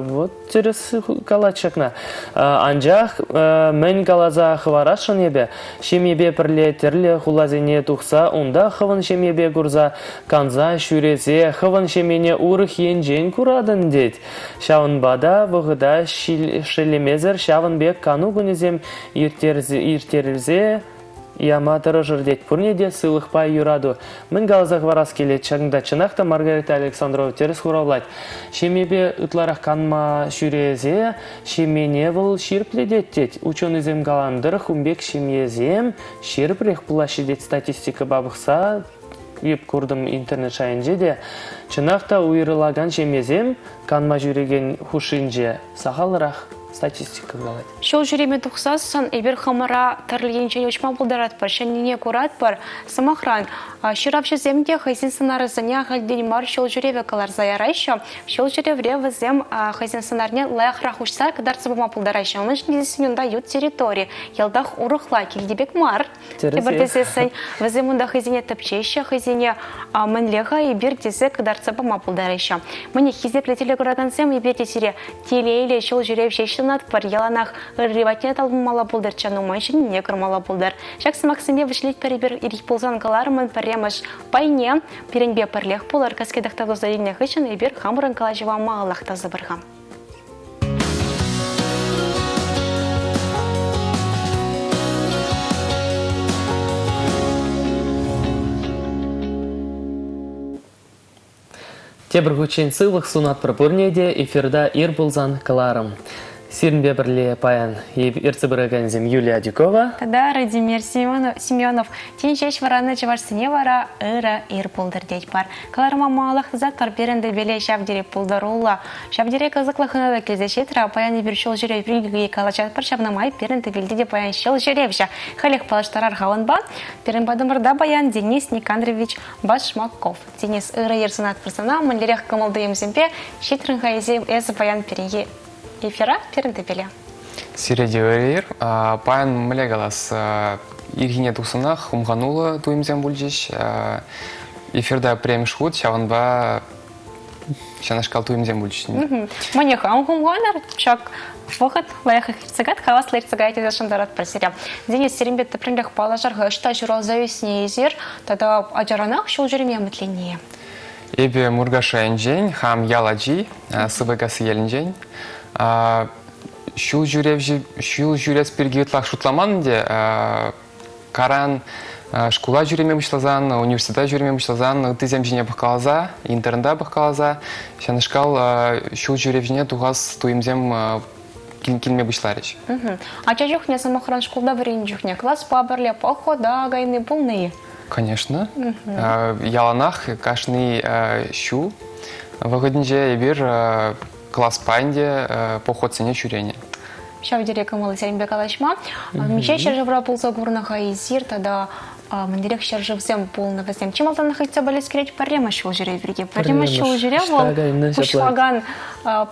Вот тӗрӗс калать ҫакна. Анчах мӗн каласа хӑварасшӑн эпӗ, ҫемьепе пӗрле тӗрлӗ хуласене тухса унта хӑвӑн ҫемьепе курса канса ҫӳресе хӑвӑн ҫемьене урӑх енчен куратӑн тет. Ҫавӑнпа та вӑхӑта шеллемесӗр ҫавӑн пек кану кунӗсем ирттерсе яма тӑрӑшӑр тет. Пурне те сывлӑхпа юрату. Мӗн каласа хӑварас килет ҫакӑнта чӑнах та Маргарита Александрова тӗрӗс хуравлать. Ҫемьепе ытларах канма ҫӳресе ҫемьене вӑл ҫирӗплетет тет. Ученӑйсем каланӑ тӑрӑх ун пек ҫемьесем ҫирӗпрех пулаҫҫӗ тет статистикӑпа пӑхса. Эп куртӑм интернет шайӗнче те. Чӑнах та уйрӑлакан ҫемьесем канма ҫӳрекен хушшинче сахалрах. Статистика калать. Ҫул ҫӳреме тухсассӑн эпир хамӑра тӗрлӗ енчен уҫма пултаратпӑр, ҫӗннине куратпӑр. Сӑмахран, ҫыравҫӑсем те хӑйсен сӑнарӗсене ахальтен мар ҫул ҫӳреве кӑларса яраҫҫӗ. Ҫул ҫӳревре вӗсем хӑйсен сӑнарне лайӑхрах уҫса кӑтартса пама пултараҫҫӗ. Мӗншӗн тесен унта ют территори, йӑлтах урӑхла, килти пек мар. Тепӗр тесессӗн, вӗсем унта хӑйсене тӗпчеҫҫӗ, хӑйсене мӗнле-ха эпир тесе кӑтартса пама пултараҫҫӗ. Мӗне хисеплӗ телекуракансем, эпир те сире телейлӗ ҫул ҫӳрев ҫеҫ сунатпӑр. Яланах ырри патне талпӑнмалла пултӑрччӗ, нумай ҫӗннине курмалла пултӑр. Ҫак сӑмахсемпе вӗҫлетпӗр эпир ирх пулсан кӑларӑмӑн пӗрремӗш пайне. Пирӗнпе пӗрлех пулӑр, кӗске тӑхтав туса илнӗ хыҫҫӑн эпир хамӑрӑн калаҫӑва малаллах тӑсӑпӑр-ха. Тепӗр хутчен сывлӑх сунатпӑр пурне те эфирта ир пулсан кӑларӑм. Сирӗнпе пӗрле паян ертсе пыракансем Юлия Адюкова тата Радимир Семенов. Тин ҫеҫ вӑраннӑ чӑвашсене вара ырӑ ир пултӑр тетпӗр. Кӑларӑма малаллах тӑсатпӑр пирӗн тӗпеле ҫав тери пултаруллӑ, ҫав тери кӑсӑклӑ хӑна та килсе ҫитрӗ. Паян эпир ҫул ҫӳрев пирки калаҫатпӑр, ҫавна май пирӗн тӗпелте те паян ҫул ҫӳревҫӗ. Халех паллаштарар-ха унпа. Пирӗн патӑмӑрта паян Денис Никандрович Башмаков. Денис, ырӑ ир сунатпӑр сана, мӗнлерех кӑмӑл-туйӑмсемпе ҫитрӗн-ха эсӗ паян пирӗнхи эфира, пирӗн тӗпеле? Сире те ырӑ ир. Паян мӗнле калас, ирхине тухсанах хумхануллӑ туйӑмсем пулчӗҫ. Эфирта пӗрремӗш хут, ҫавӑнпа ҫавнашкал туйӑмсем пулчӗҫ. Мӗне хам хумханӑр, ҫак вӑхӑт лайӑх иртсе кайт, хаваслӑ иртсе каять тесе шантаратпӑр сире. Денис, сирӗнпе тӗплӗнрех паллашар-ха, ӑҫта ҫуралса ӳснӗ эсир тата ачаранах ҫул ҫӳреме ӗмӗтленнӗ-и? Эпӗ Муркаш районӗнчен, хам ял ачи, Сывӑкасси ялӗнчен. Ҫул ҫӳревҫӗ, ҫул ҫӳрес пирки ытлах шутламан ӗнтӗ. Каран шкула ҫӳреме пуҫласан, университета ҫӳреме пуҫласан ыттисем ҫине пӑхкаласа, интернета пӑхкаласа ҫавнашкал ҫул ҫӳревҫине тухас туйӑмсем килме пуҫларӗҫ. Ача чухне, сӑмахран, шкулта вӗреннӗ чухне класпа пӗрле похода кайни пулнӑ-и? Конечно. Яланах кашни ҫу вӑхӑтӗнче эпир класпа ӗнтӗ походсене ҫӳренӗ. Ҫав тери кӑмӑллӑ сирӗнпе калаҫма. Миҫе ҫӗршывра пулса курнӑ-ха эсир тата мӗнлерех ҫӗршывсем пулнӑ вӗсем? Чи малтанах ыйтса пӗлес килет пӗрремӗш ҫул ҫӳрев пирки. Пӗрремӗш ҫул ҫӳрев вӑл пуҫлакан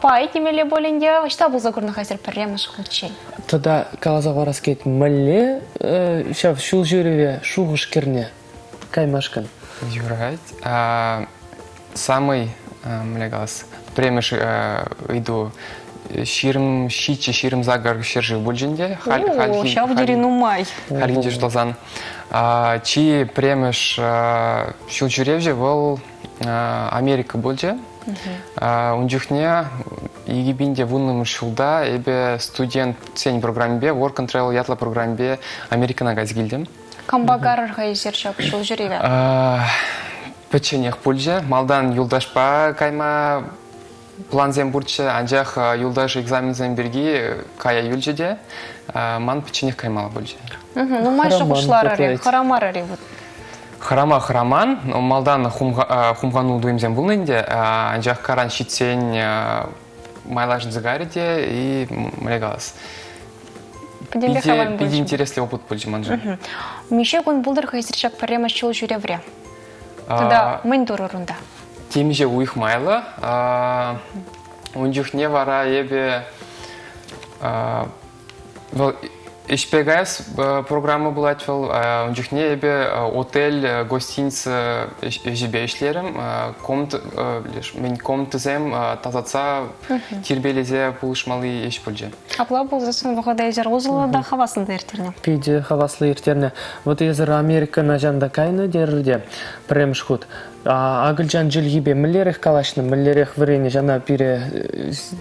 пай темелле пуль ӗнтӗ. Ӑҫта пулса курнӑ-ха эсир пӗрремӗш хутчен? Тата каласа хӑварас килет, мӗнле ҫав ҫул ҫӳреве шухӑш кӗрнӗ каймашкӑн? Юрать. Самый, мӗнле калас, пӗрремӗш ыйту 27, 28 ҫӗршыв пулчӗ ӗнтӗ. Ҫав тери нумай. Хальхинче шутласан. Чи пӗрремӗш ҫул ҫӳревҫӗ вӑл Америка пулчӗ. Ун чухне 2010 ҫулта эпӗ студентсен программипе Work and Travel ятлӑ программипе Америкӑна кайса килтӗм. Кампа карӑр-ха эсир ҫак ҫул ҫӳреве? Пӗчченех пулчӗ. Малтан юлташпа кайма плансем пурччӗ, анчах юлташ экзаменсем пирки кая юлчӗ те ман пӗчченех каймалла пулчӗ. Нумай шухӑшларӑр-и, хӑрамарӑр-и вот? Хӑрама хӑраман, малтан хумхану туйӑмсем пулнӑ ӗнтӗ, анчах каран ҫитсен майлашӑнса кайрӗ те и мӗнле калас, Пӗтӗмпех питӗ интереслӗ опыт пулчӗ маншӑн. Миҫе кун пултӑр хӑйсӗр ҫак пӗрремӗш ҫул ҫӳревре? Тата мӗн турӑр унта? Темиҫе уйӑх майлӑ. Ун чухне вара эпӗ вӑл ӗҫпе каяс программа пулать вӑл. Ун чухне эпӗ отель, гостиница ӗҫӗпе ӗҫлерӗм. Мӗн комнатӑсем тасатса, тирпейлесе пулӑшмалли ӗҫ пулчӗ. Апла пулсассӑн вӑхӑта эсир усӑллӑ та хаваслӑ та ирттернӗ. Питӗ хаваслӑ ирттернӗ. Вот эсир Америкӑна ҫанта кайнӑ терӗр те пӗрремӗш хут. Акӑлчан чӗлхипе мӗнлерех калаҫнӑ, мӗнлерех вӗреннӗ ҫана пире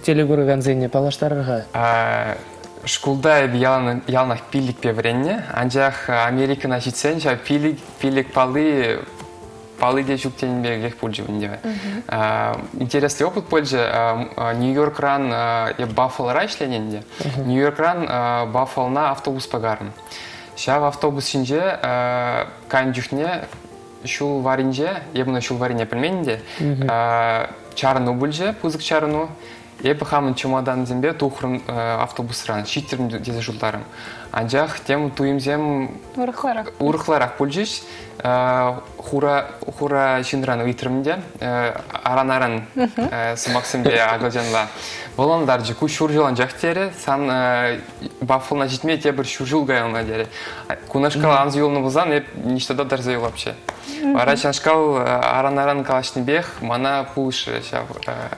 телекуракансене паллаштарӑр-ха. Шкулта эпӗ яланах пиллӗкпе вӗреннӗ, анчах Америкӑна ҫитсен ҫав пилӗк, пилӗк палли палли те ҫук тенӗ пекех пулчӗ ӗнтӗ. Интереслӗ опыт пулчӗ. Нью-Йоркран эп Баффалора ӗҫленӗ ӗнтӗ. Нью-Йоркран Баффалона автобуспа карнӑ. Ҫав автобус ҫинче кайнӑ чухне ҫул варринче, эп ӑна ҫул варрине пӗлмен ӗнтӗ, чарӑну пулчӗ, пысӑк чарӑну. Эпӗ хамӑн чӑматансемпе тухрӑм автобусран, ҫитрӗм тесе шутларӑм. Анчах тем туйӑмсем урӑхларах урӑхларах пулчӗҫ. Хура хура ҫынран ыйтрӑм те аран-аран сӑмахсемпе акӑлчанла. Вӑл ӑнлантарчӗ, ку ҫур ҫул анчах терӗ, сан Баффалона ҫитме тепӗр ҫур ҫул каялла терӗ. Кунашкал анса юлнӑ пулсан эп ниҫта та тӑрса юлапчӗ. Вара ҫавнашкал аран-аран калаҫнипех мана пулӑшрӗ ҫав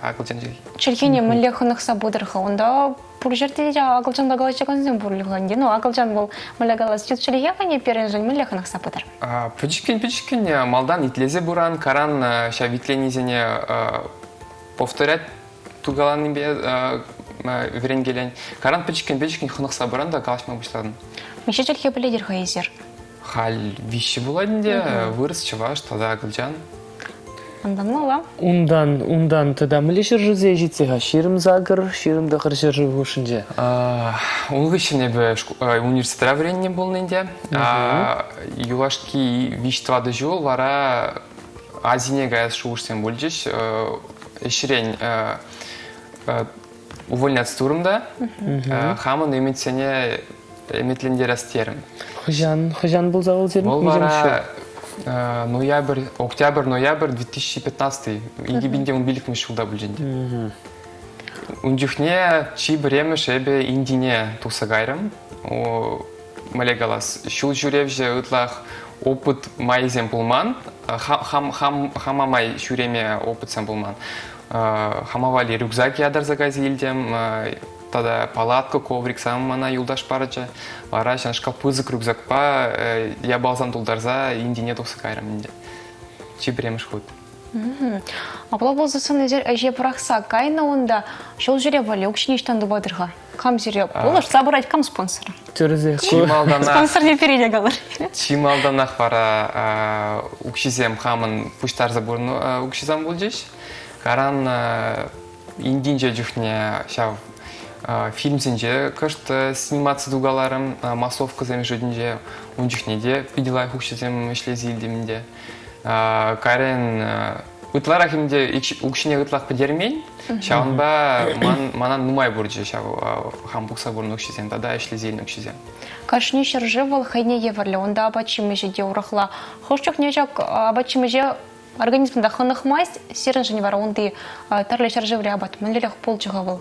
акӑлчан чӗлхи. Чӗлхене мӗнле хӑнӑхса пытӑр-ха унта? Пур ҫӗрте те акӑлчанпа калаҫакансем пур-ха ӗнтӗ. Ну, акӑлчан вӑл мӗнле калас, ют чӗлхе хӑйне пирӗншӗн мӗнле хӑнӑхса пытӑр? Пӗчӗккӗн-пӗчӗккӗн малтан итлесе пыран, каран ҫав итленисене повторять тукаланипе вӗренкелен. Каран пӗчӗккӗн-пӗчӗккӗн хӑнӑхса пыран та калаҫма пуҫлатӑн. Миҫе чӗлхе пӗлетӗр-ха эсир? Халь виҫҫӗ пулать ӗнтӗ, вырӑс, чӑваш тата акӑлчан. Ӑнланмалла. Унтан, унтан тата мӗнле ҫӗршывсене ҫитсе-ха? 28, 29 ҫӗршыв хушшинче. Ун хыҫҫӑн эпӗ университетра вӗреннӗ пулнӑ ӗнтӗ. Юлашки виҫ-тӑватӑ ҫул вара Азине каяс шухӑшсем пулчӗҫ. Ӗҫрен увольняться турӑм та хамӑн ӗмӗтсене ӗмӗтлентерес терӗм. Хӑҫан, хӑҫан пулса вӑл сирӗн? Вӑл вара ноябрь, октябрь-ноябрь 2015 2015 ҫулта пулчӗ ӗнтӗ. Ун чухне чи пӗрремӗш эпӗ Индине тухса кайрӑм. Мӗнле калас, ҫул ҫӳревҫӗ ытлах опыт майӗсем пулман. Хам, хам, хама май ҫӳреме опытсем пулман. Хама валли рюкзак ятарса кайса илтӗм. Тата палатка, коврик сам мана юлташ парчӗ. Вара ҫавнашкал пысӑк рюкзакпа япаласем тултарса Индине тухса кайрӑм ӗнтӗ. Чи пӗрремӗш хут. Апла пулсассӑн эсир ӗҫе пӑрахса кайнӑ унта. Ҫул ҫӳрев валли укҫине ӑҫтан тупатӑр-ха? Кам сире пулӑшса пырать, кам спонсор? Тӗрӗсех. Чи малтанах Спонсорне пире те калӑр. Чи малтанах вара укҫисем хамӑн пуҫтарса пурӑннӑ укҫисем пулчӗҫ. Каран Индинче чухне ҫав фильмсенче кӑшт сниматься тукаларӑм, массовкӑсем шутӗнче. Ун чухне те питӗ лайӑх укҫасем ӗҫлесе илтӗм ӗнтӗ. Кайран ытларах ӗнтӗ укҫине ытлах пӗтермен, ҫавӑнпа ман, мана нумай пурчӗ ҫав хам пухса пурӑннӑ укҫисем тата ӗҫлесе илнӗ укҫисем. Кашни ҫӗршыв вӑл хӑйне евӗрлӗ, унта апат-ҫимӗҫӗ те урӑхла. Хӑш чухне ҫак апат-ҫимӗҫе Организм та хӑнӑхмасть, сирӗншӗн вара унти тӗрлӗ ҫӗршыври апат мӗнлерех пулчӗ-ха вӑл?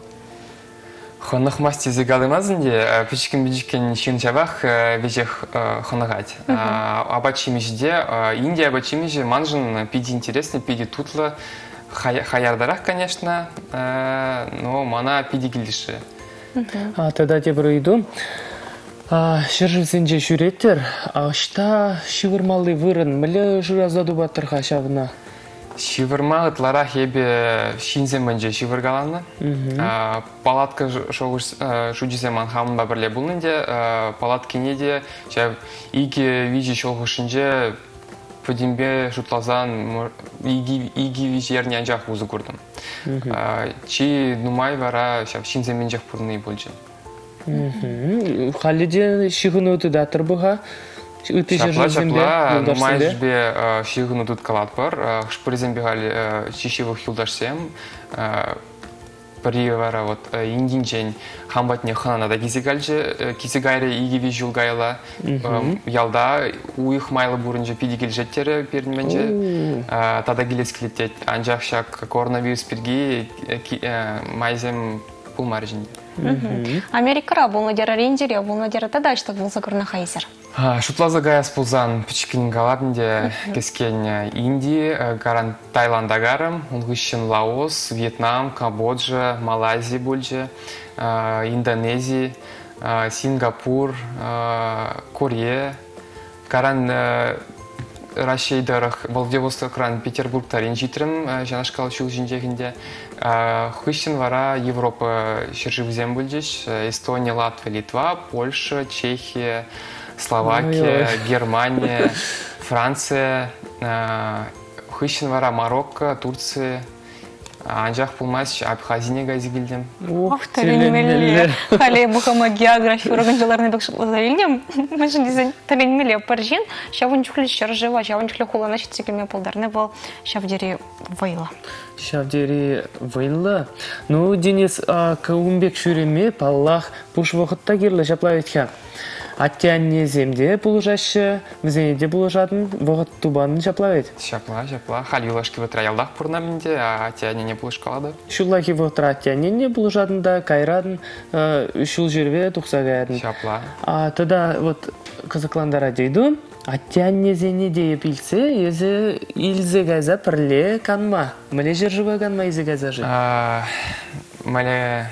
Хӑнӑхмасть тесе калаймастӑн те, пӗчӗккӗн-пӗчӗккӗн ҫын ҫавах веҫех хӑнӑхать. Апат-ҫимӗҫӗ те, Инди апат-ҫимӗҫӗ маншӑн питӗ интереслӗ, питӗ тутлӑ. Хаяртарах, конечно, но мана питӗ килӗшрӗ. Тата тепӗр ыйту. Ҫӗршывсенче ҫӳреттӗр. Ӑҫта ҫывӑрмалли вырӑн? Мӗнле шыраса тупаттӑр-ха ҫавна? Ҫывӑрма ытларах эпӗ ҫынсем патӗнче ҫывӑркаланӑ. Палатка шучӗсем ман хамӑнпа пӗрле пулнӑ ӗнтӗ. Палаткине те ҫав икӗ-виҫӗ ҫул хушшинче пӗтӗмпе шутласан икӗ-виҫӗ эрне анчах усӑ куртӑм. Чи нумай вара ҫав ҫынсем патӗнчех пурӑнни пулчӗ. Халӗ те ҫыхӑну тытатӑр-ха ытти Ҫапла, ҫӗршывсемпе, ҫапла. юлташсемпе? Нумайӑшӗпе ҫыхӑну тыткалатпӑр. Хӑш-пӗрисемпе халь чи ҫывӑх юлташсем. Пӗри вара вот Индинчен хам патне хӑнана та килсе калчӗ, килсе кайрӗ икӗ-виҫ ҫул каялла. Ялта уйӑх майлӑ пурӑнчӗ, питӗ килӗшет терӗ пирӗн мӗнче. Тата килес килет тет. Анчах ҫак коронавирус пирки майсем пулмарӗҫ ӗнтӗ. Америкӑра пулнӑ терӗр, Индире пулнӑ терӗр. Тата ӑҫта пулса курнӑ-ха эсир? Шутласа каяс пулсан пӗчӗккӗн калап ӗнтӗ кӗскен Инди, каран Таиланда карӑм, ун хыҫҫӑн Лаос, Вьетнам, Камбоджа, Малайзи пулчӗ, Индонези, Сингапур, Корея, Каран Раҫҫей тӑрӑх Владивостокран Петербург тарин ҫитрӗм, ҫавнашкал ҫул ҫинчех ӗнтӗ. Хыҫҫӑн вара Европа ҫӗршывӗсем пулчӗҫ. Эстония, Латвия, Литва, Польша, Чехия, Словакия, Германия, Франция. Хыҫҫӑн вара Марокко, Турция. Анчах пулмасть, Абхазине кайса килтӗм. Ох, тӗлӗнмелле. Халӗ хама географи урокӗнче ларнӑ пек шутласа илтӗм. Мӗншӗн тесен тӗлӗнмелле пӗр ҫын ҫавӑн чухлӗ ҫӗршыва, ҫавӑн чухлӗ хулана ҫитсе килме пултарни вӑл ҫав тери вӑйлӑ. Ҫав тери вӑйлӑ. Ну, Денис, ун пек ҫӳреме, паллах, пуш вӑхӑт та кирлӗ, ҫапла вӗт-ха. Атте-аннесем те пулӑшаҫҫӗ, вӗсене те пулӑшатӑн, вӑхӑт тупан ҫапла вӗт? Ҫапла, ҫапла. Халь юлашки вӑхӑтра ялтах пурӑнам ӗнтӗ, атте-аннене пулӑшкалатӑп. Ҫуллахи вӑхӑтра атте-аннене пулӑшатӑн та, кайран ҫул ҫӳреве тухса каятӑн. Ҫапла. А, тата вот кӑсӑклантарать ыйту. Атте-аннесене те эп илтсе, эсӗ илсе кайса пӗрле канма. Мӗнле ҫӗршыва канма илсе кайса-ши? Мӗнле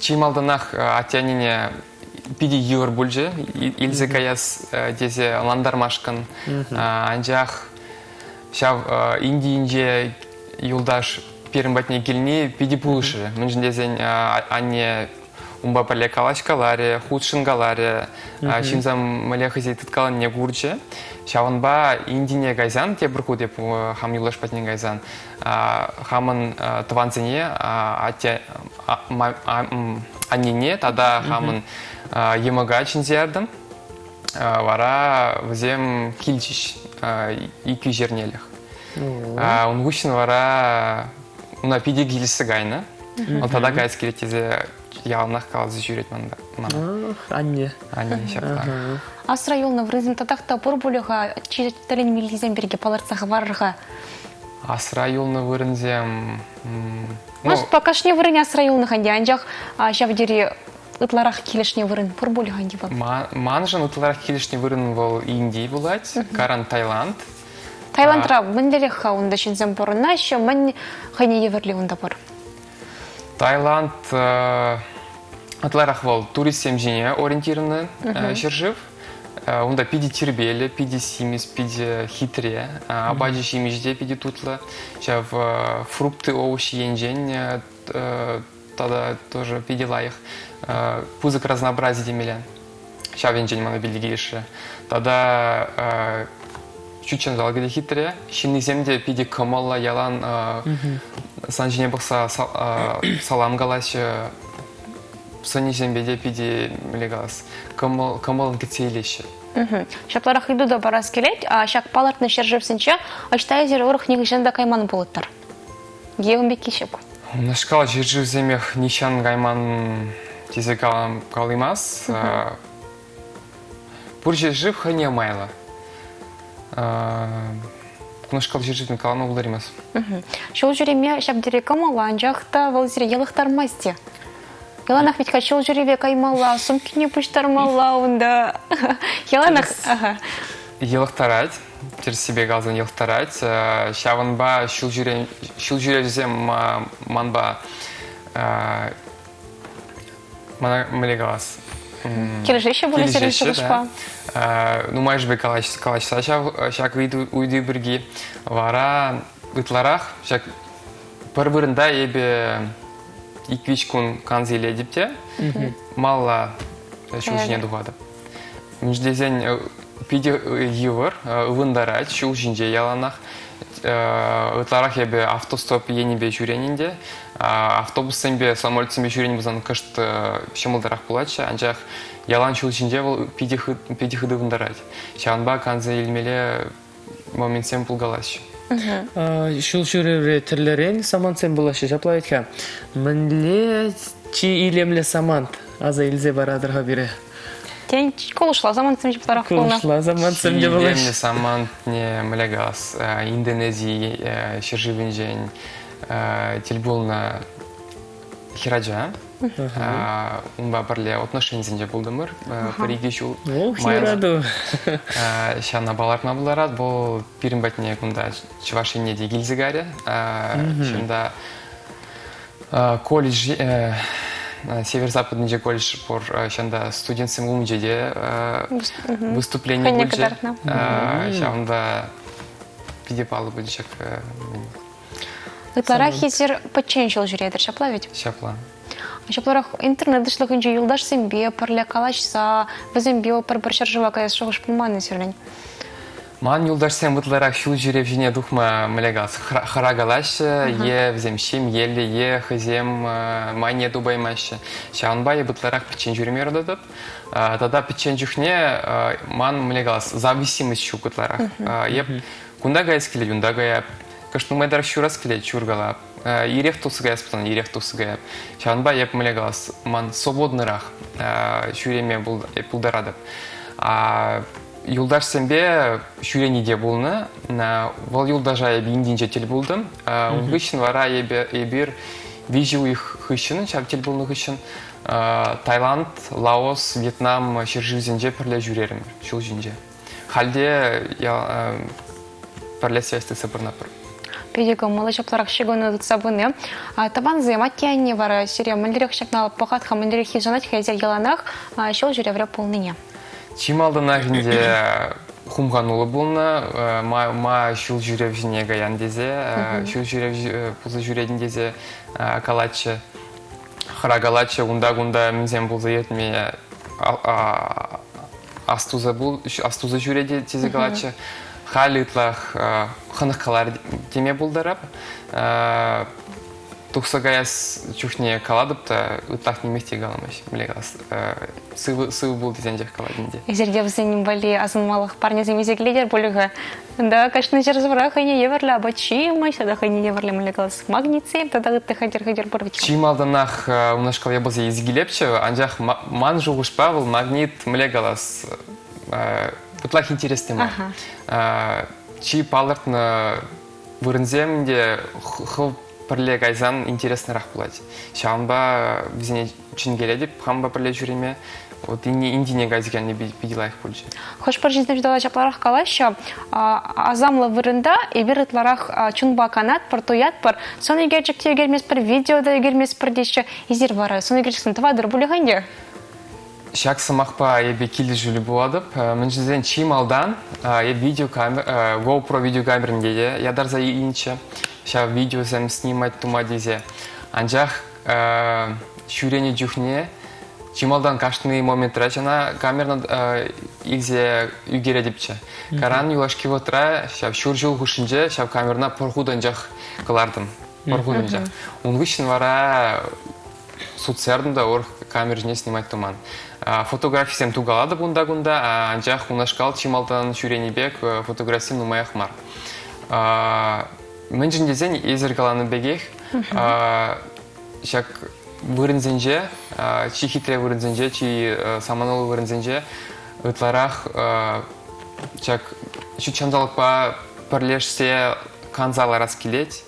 чи малтанах атте-аннене питӗ йывӑр пулчӗ илсе каяс тесе ӑнлантармашкӑн. Анчах ҫав Индийӗнче юлташ пирӗн патне килни питӗ пулӑшрӗ. Мӗншӗн тесен анне унпа пӗрле калаҫкаларӗ, хутшӑнкаларӗ, ҫынсем мӗнле хӑйсен тыткаланине курчӗ. Ҫавӑнпа Индине кайсан, тепӗр хут эп хам юлташ патне кайсан, хамӑн тӑвансене, атте, аннене тата хамӑн йӑмӑка чӗнсе ятӑм. Вара вӗсем килчӗҫ иккӗ эрнелӗх. Ун хыҫҫӑн вара уна питӗ килӗшсе кайнӑ. Вӑл тата каяс килет тесе яланах каласа ҫӳрет мана. Анне. Анне ҫапла. Асра юлнӑ вырӑнсем татах та пур пулӗ-ха. Чи тӗлӗнмеллисем пирки палӑртса хӑварӑр-ха. Асра юлнӑ вырӑнсем... Может, кашни вырӑн асра юлнӑ-ха ӗнтӗ, анчах ҫав тери ытларах килӗшнӗ вырӑн пур пуль-ха ӗнтӗ вӑл. Маншӑн ытларах килӗшнӗ вырӑн вӑл Инди пулать, Каран Таиланд. Таиландра мӗнлерех-ха унта ҫынсем пурӑнаҫҫӗ, мӗн хӑйне евӗрли унта пур? Таиланд ытларах вӑл туристсем ҫине ориентированный ҫӗршыв. Унта питӗ тирпейлӗ, питӗ симӗс, питӗ хитре. Апачӗ ҫимӗҫӗ те питӗ тутлӑ. Ҫав фрукты, овощи енчен тата тоже питӗ лайӑх. Пысӑк разнообрази темелле. Ҫав енчен мана питӗ килӗшрӗ. Тата ҫут ҫанталӑкӗ те хитре. Ҫыннисем те питӗ кӑмӑллӑ, ялан сан ҫине пӑхса салам калаҫҫӗ. Сӑнӗсемпе те питӗ, мӗнле калас, кӑмӑл, кӑмӑлӑн кӗтсе илеҫҫӗ. Ҫапларах ыйту та парас килет. Ҫак палӑртнӑ ҫӗршывсенче ӑҫта эсир урӑх нихӑҫан та кайман пулӑттӑр? Е ун пекки ҫук? Унашкал ҫӗршывсемех нихҫан кайман тесе калаймас. Пур ҫӗршыв хӑйне майлӑ. Кунашкал ҫӗршывсем калама пултараймас. Ҫул ҫӳреме ҫав тери кӑмӑллӑ, анчах та вӑл сире йӑлӑхтармасть те. Яланах вӗт-ха ҫул ҫӳреве каймалла, сумкине пуҫтармалла унта. Яланах. Йӑлӑхтарать, тӗрӗссипе каласан йӑлӑхтарать. Ҫавӑнпа ҫул ҫӳревсем манпа мана мӗнле калас? Килӗшеҫҫӗ пулӗ сирӗн шухӑшпа? Нумайӑшӗпе калаҫса ҫак ыйту пирки. Вара ытларах ҫак пӗр вырӑнта эпӗ ик-виҫ кун канса илетӗп те малла ҫул ҫине тухатӑп. Мӗншӗн тесен питӗ йывӑр, ывӑнтарать ҫул ҫинче яланах. Ытларах эпӗ автостоп енӗпе ҫӳренӗ ӗнтӗ. Автобуссемпе, самолетсемпе ҫӳренӗ пулсан кӑшт ҫӑмӑлтарах пулатчӗ, анчах ялан ҫул ҫинче вӑл питӗ питӗ хытӑ ывӑнтарать. Ҫавӑнпа канса илмелле моментсем пулкалаҫҫӗ. Ҫул ҫӳревре тӗрлӗрен самантсем пулаҫҫӗ, ҫапла вӗт-ха. Мӗнле чи илемлӗ самант аса илсе паратӑр-ха пире? Тен, кулӑшла самантсем ҫапларах пулнӑ. Кулӑшла самантсем те пулаҫҫӗ. Илемлӗ самантне мӗнле калас, Индонези ҫӗршывӗнчен тӗл пулнӑ хӗрача. Унпа пӗрле отношенисенче пултӑмӑр пӗр-икӗ ҫул. Ох, юрату. Ҫавна палӑртма пултарать. Вӑл пирӗн патне кунта Чӑваш Ене те килсе кайрӗ. Ҫунта колледж Северо-Западнинче колледж пур. Ҫавӑнта студентсем умӗнче те выступлени пулчӗ. Ҫавӑнпа питӗ паллӑ пулчӗ ҫак Ытларах эсир пӗччен ҫул ҫӳретӗр, ҫапла ведь? Ҫапла. Ҫапларах интернет уҫлӑхӗнче юлташсемпе пӗрле калаҫса, вӗсемпе пӗр-пӗр ҫӗршыва каяс шухӑш пулман-и сирӗн? Ман юлташсем ытларах ҫул ҫӳрев ҫине тухма мӗнле калас, хӑракалаҫҫӗ е вӗсем ҫемьеллӗ, е хӑйсем майне тупаймаҫҫӗ. Ҫавӑнпа эп ытларах пӗччен ҫӳреме юрататӑп. Тата пӗччен чухне ман, мӗнле калас, зависимость ҫук ытларах. Эп кунта каяс килет, унта каяп. Кӑшт нумайтарах ҫурас килет, ҫуркалап. Ирех тухса каяс пулсан ирех тухса каяп. Ҫавӑнпа эп, мӗнле калас, ман свободнӑрах ҫӳреме пултаратӑп. Юлташсемпе ҫӳрени те пулнӑ. Вӑл юлташа эпӗ Индинче тӗл пултӑм. Ун хыҫҫӑн вара эпӗ эпир виҫӗ уйӑх хыҫҫӑн, ҫав тӗл пулнӑ хыҫҫӑн, Таиланд, Лаос, Вьетнам ҫӗршывсенче пӗрле ҫӳрерӗмӗр ҫул ҫинче. Халь те пӗрле связь тытса пурӑнатпӑр. Питӗ кӑмӑллӑ ҫапларах ҫыхӑну тытса пыни. Тӑвансем, атте-анне вара сире мӗнлерех ҫакна пӑхать-ха, мӗнлерех йышӑнать-ха эсир яланах ҫул ҫӳревре пулнине? Чи малтанах ӗнтӗ хумхануллӑ пулнӑ, ма, ма ҫул ҫӳрев ҫине каян тесе, ҫул ҫӳрев пулса ҫӳретӗн тесе калатчӗ. Хӑракалатчӗ унта-кунта мӗнсем пулса иртме астуса, астуса ҫӳрет тесе калатчӗ. Халь ытлах хӑнӑхкалар теме пултарап. Тухса каяс чухне калатӑп та ытлах нимех те каламасть. Мӗнле калас, сывӑ, сывӑ пул тесен тех калать ӗнтӗ. Эсир те вӗсен валли асӑнмалӑх парнесем илсе килетӗр пулӗ-ха. Унта кашни ҫӗршывра хӑйне евӗрлӗ апат-ҫимӗҫ тата хӑйне евӗрлӗ мӗнле калас, магнитсем тата ытти хатӗр-хатӗр пур вӗт. Чи малтанах унашкал япаласем илсе килепчӗ, анчах ман шухӑшпа вӑл магнит, мӗнле калас, ытлах интереслӗ мар. Чи палӑртнӑ вырӑнсем те хӑв пӗрле кайсан интереслӗрех пулать. Ҫавӑнпа вӗсене чӗнкелетӗп хампа пӗрле ҫӳреме. Вот Индине кайса килни питӗ лайӑх пулчӗ. Хӑш-пӗр ҫынсем тата ҫапларах калаҫҫӗ, асамлӑ вырӑнта эпир ытларах чунпа канатпӑр, туятпӑр, сӑн ӳкерчӗк те ӳкерместпӗр, видео та ӳкерместпӗр теҫҫӗ. Эсир вара сӑн ӳкерчӗксем тӑватӑр пулӗ-ха ӗнтӗ? Ҫак сӑмахпа эпӗ килӗшӳллӗ пулатӑп. Мӗншӗн тесен чи малтан эп видеокамера, GoPro видеокамеринде те ятарса илнӗччӗ ҫав видеосем снимать тума тесе. Анчах ҫӳренӗ чухне чи малтан кашни моментра ҫана камерӑна илсе ӳкеретӗпчӗ. Каран юлашки вӑхӑтра ҫав ҫур ҫул хушшинче ҫав камерӑна пӗр хут анчах кӑлартӑм. Пӗр хут анчах. Ун хыҫҫӑн вара сутса яртӑм та урӑх камера ҫине снимать туман. Фотографисем тукалатӑп унта-кунта, анчах унашкал чи малтан ҫӳренӗ пек фотографисем нумаях мар. Мӗншӗн тесен, эсир каланӑ пекех, ҫак вырӑнсенче, чи хитре вырӑнсенче, чи самануллӑ вырӑнсенче ытларах ҫак ҫут ҫанталӑкпа пӗрлешсе канса ларас килет.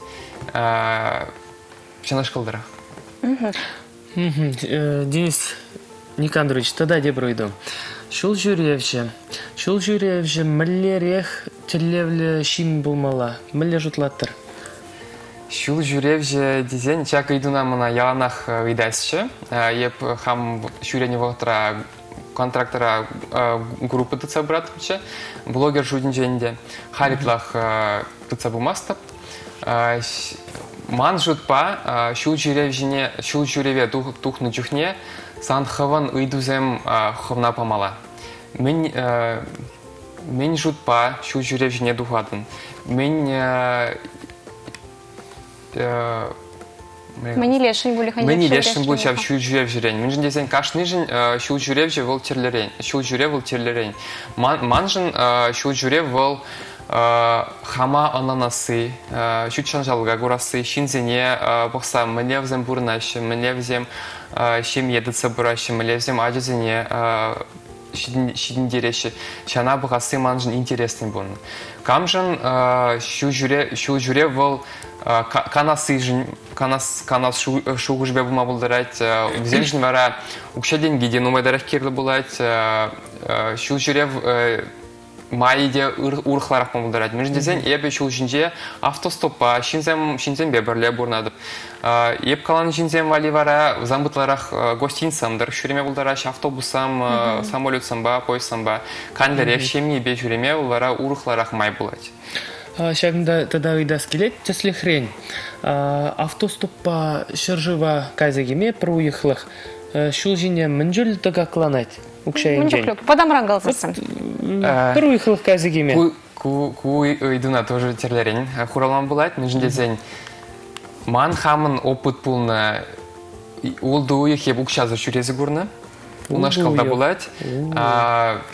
Ҫавнашкалтарах. Денис Никандрович, тата тепӗр ыйту. Ҫул ҫӳревҫӗ. Ҫул ҫӳревҫӗ мӗнлерех тӗллевлӗ ҫын пулмалла? Мӗнле шутлаттӑр? Ҫул ҫӳревҫӗ тесен ҫак ыйтуна мана яланах ыйтасчӗ. Эп хам ҫӳренӗ вӑхӑтра контрактра группа тытса пыраттӑмччӗ. Блогер шутӗнче ӗнтӗ. Халь ытлах тытса пымастӑп. Ман шутпа, ҫул ҫӳрев ҫине ҫул ҫӳреве тухнӑ чухне сан хӑвӑн ыйтусем хӑвна памалла. Мӗн мӗн шутпа ҫул ҫӳрев ҫине тухатӑн? Мӗн Мӗн илесшӗн пулӗ Мӗн илесшӗн пуль ҫав ҫул ҫӳревҫӗрен? Мӗншӗн тесен кашнишӗн ҫул ҫӳревҫӗ вӑл тӗрлӗрен. Ҫул ҫӳрев вӑл тӗрлӗрен. Маншӑн ҫул ҫӳрев вӑл хама ӑнланасси, ҫут ҫанталӑка курасси, ҫынсене пӑхса мӗнле вӗсем пурӑнаҫҫӗ, мӗнле вӗсем ҫемье тытса пыраҫҫӗ, мӗнле вӗсем ачасене ҫитӗнтереҫҫӗ. Ҫана пӑхасси маншӑн интереслӗ пулнӑ. Камшӑн ҫул ҫӳрев вӑл канассишӗн канас, канас шухӑшӗпе пулма пултарать. Вӗсемшӗн вара укҫа-тенки те нумайтарах кирлӗ пулать. Ҫул ҫӳрев майӗ те урӑхларах пулма пултарать. Мӗншӗн тесен эпӗ ҫул ҫинче автостоппа ҫынсем ҫынсемпе пӗрле пурӑнатӑп. Эп каланӑ ҫынсем валли вара вӗсем ытларах гостиницӑсем тӑрӑх ҫӳреме пултараҫҫӗ, автобуссам, самолетсемпа, поездсемпа. Канлӗрех ҫемьепе ҫӳреме вӑл вара урӑхларах май пулать. Ҫакӑнта тата ыйтас килет, тӗслӗхрен, автостоппа ҫӗршыва кайса килме пӗр уйӑхлӑх ҫул ҫине мӗн чуль тӑкакланать? Укҫа енчен. Мӗн чухлӗ? Вӑтамран калсассӑн. Пӗр уйӑхлӑх кайса килме. Ку, ку ыйтуна тоже тӗрлӗрен хуравлама пулать. Мӗншӗн тесен ман хамӑн опыт пулнӑ ултӑ уйӑх эп укҫасӑр ҫӳресе курнӑ. Унашкал та пулать.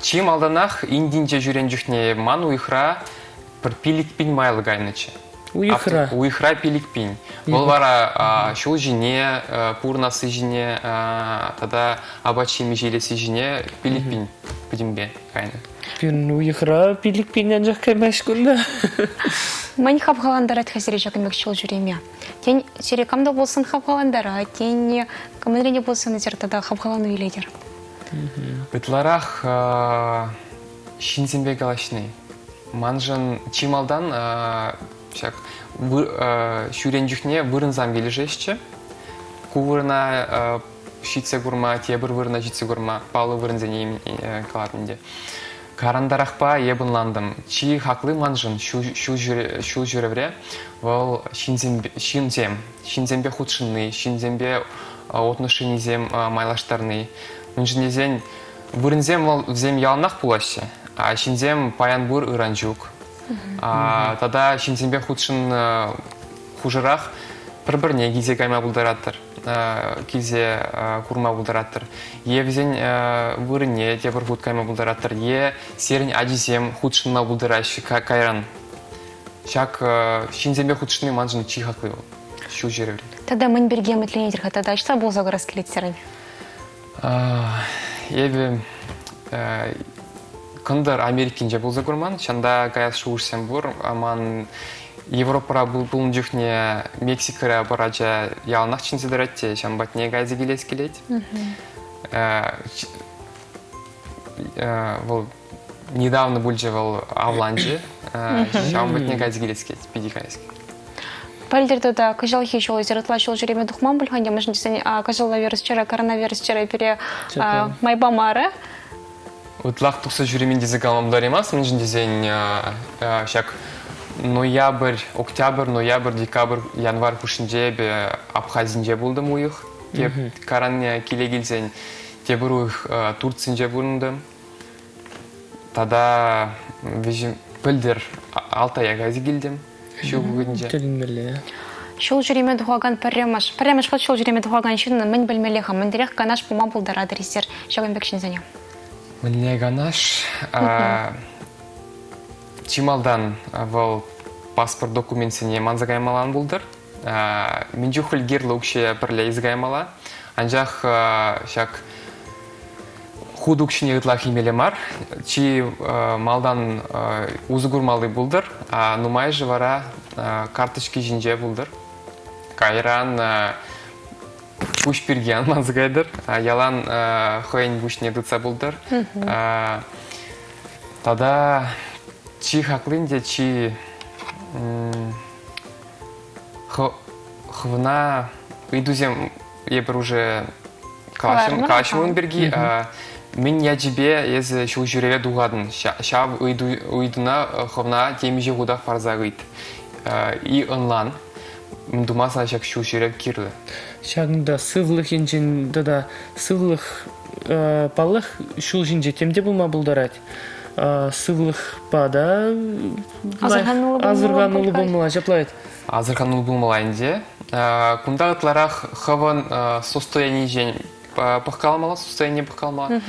Чи малтанах Индинче ҫӳрен чухне ман уйӑхра пӗр 5000 майлӑ кайнӑччӗ. Уйӑхра? Уйӑхра 5000. Вӑл вара ҫул ҫине, пурӑнасси ҫине тата апат-ҫимӗҫ илесси ҫине 5000 пӗтӗмпе кайнӑ. Пирӗн уйӑхра 5000 анчах каймасть кунта. Мӗн хавхалантарать-ха сире ҫакӑн пек ҫул ҫӳреме? Тен, сире кам та пулсан хавхалантарать, тен, мӗнрен те пулсан эсир тата хавхалану илетӗр? Ытларах ҫынсемпе калаҫни. Маншӑн чи малтан ҫак ҫӳрен чухне вырӑнсам килӗшеҫҫӗ. Ку вырӑна ҫитсе курма, тепӗр вырӑна ҫитсе курма паллӑ вырӑнсене калатӑн ӗнтӗ. Карантарахпа эп ӑнлантӑм. Чи хакли маншӑн ҫул ҫӳревре вӑл ҫынсем, ҫынсем, ҫынсемпе хутшӑнни, ҫынсемпе отношенисем майлаштарни. Мӗншӗн тесен вырӑнсем вӑл вӗсем яланах пулаҫҫӗ, а ҫынсем паян пур, ыран ҫук. Тата ҫынсемпе хутшӑннӑ хушӑрах пӗр-пӗрне килсе кайма пултаратӑр, килсе курма пултаратӑр. Е вӗсен вырӑнне тепӗр хут кайма пултаратӑр, е сирӗн ачисем хутшӑнма пултараҫҫӗ кайран. Ҫак ҫынсемпе хутшӑнни маншӑн чи хакли вӑл ҫул ҫӳревре. Тата мӗн пирки ӗмӗтленетӗр-ха тата ӑҫта пулса курас килет сирӗн? Эпӗ Кӑнтӑр Америкинче пулса курман, ҫанта каяс шухӑшсем пур. Ман Европӑра пулнӑ чухне Мексикӑра пӗр ача яланах чӗнсе тӑрать те, ҫавӑн патне кайса килес килет. Вӑл недавно пулчӗ вӑл авланчӗ. Ҫавӑн патне кайса килес килет, питӗ каяс килет. Пӗлтӗр тата кӑҫалхи ҫул эсир ытла ҫул ҫӳреме тухман пуль-ха ӗнтӗ, мӗншӗн тесен кӑҫалла вирус чӗрӗ, коронавирус чӗрӗ пире май памарӗ. Ытлах тухса ҫӳремен тесе калама пултараймас, мӗншӗн тесен ҫак ноябрь, октябрь, ноябрь, декабрь, январь хушшинче эпӗ Абхазинче пултӑм уйӑх. Каранне киле килсен тепӗр уйӑх Турцинче пурӑнтӑм. Тата виҫӗ пӗлтӗр Алтая кайса килтӗм ҫу вӑхӑтӗнче. Тӗлӗнмелле. Ҫул ҫӳреме тухакан пӗрремӗш, пӗрремӗш хут ҫул ҫӳреме тухакан ҫыннӑн мӗн пӗлмелле-ха, мӗнлерех канаш пулма пултаратӑр эсир ҫакӑн пек ҫынсене? Мӗнле канаш? Чи малтан вӑл паспорт документсене манса каймалла ан пултӑр. Мӗн чухлӗ кирлӗ укҫа пӗрле илсе каймалла. Анчах ҫак хут укҫине ытлах илмелле мар. Чи малтан усӑ курмалли пултӑр, а нумайӑшӗ вара карточки ҫинче пултӑр. Кайран пуҫ пирки ан манса кайтӑр, ялан хӑйӗн пуҫне тытса пултӑр. Тата чи хаклин те чи хӑвна ыйтусем эпир уже калаҫмӑн ун пирки. Мӗн ячӗпе эсӗ ҫул ҫӳреве тухатӑн? Ҫав ыйтуна хӑвна темиҫе хутах парса ыйт. И ӑнлан, мӗн тума сана ҫак ҫул ҫӳрев кирлӗ? Ҫакӑнта сывлӑх енчен тата сывлӑх, паллах, ҫул ҫинче тем те пулма пултарать. Сывлӑхпа та асӑрхануллӑ пулмалла, ҫапла вӗт? Асӑрхануллӑ пулмалла ӗнтӗ. Кунта ытларах хӑвӑн состоянинчен пӑхкаламалла, состояние пӑхкаламалла.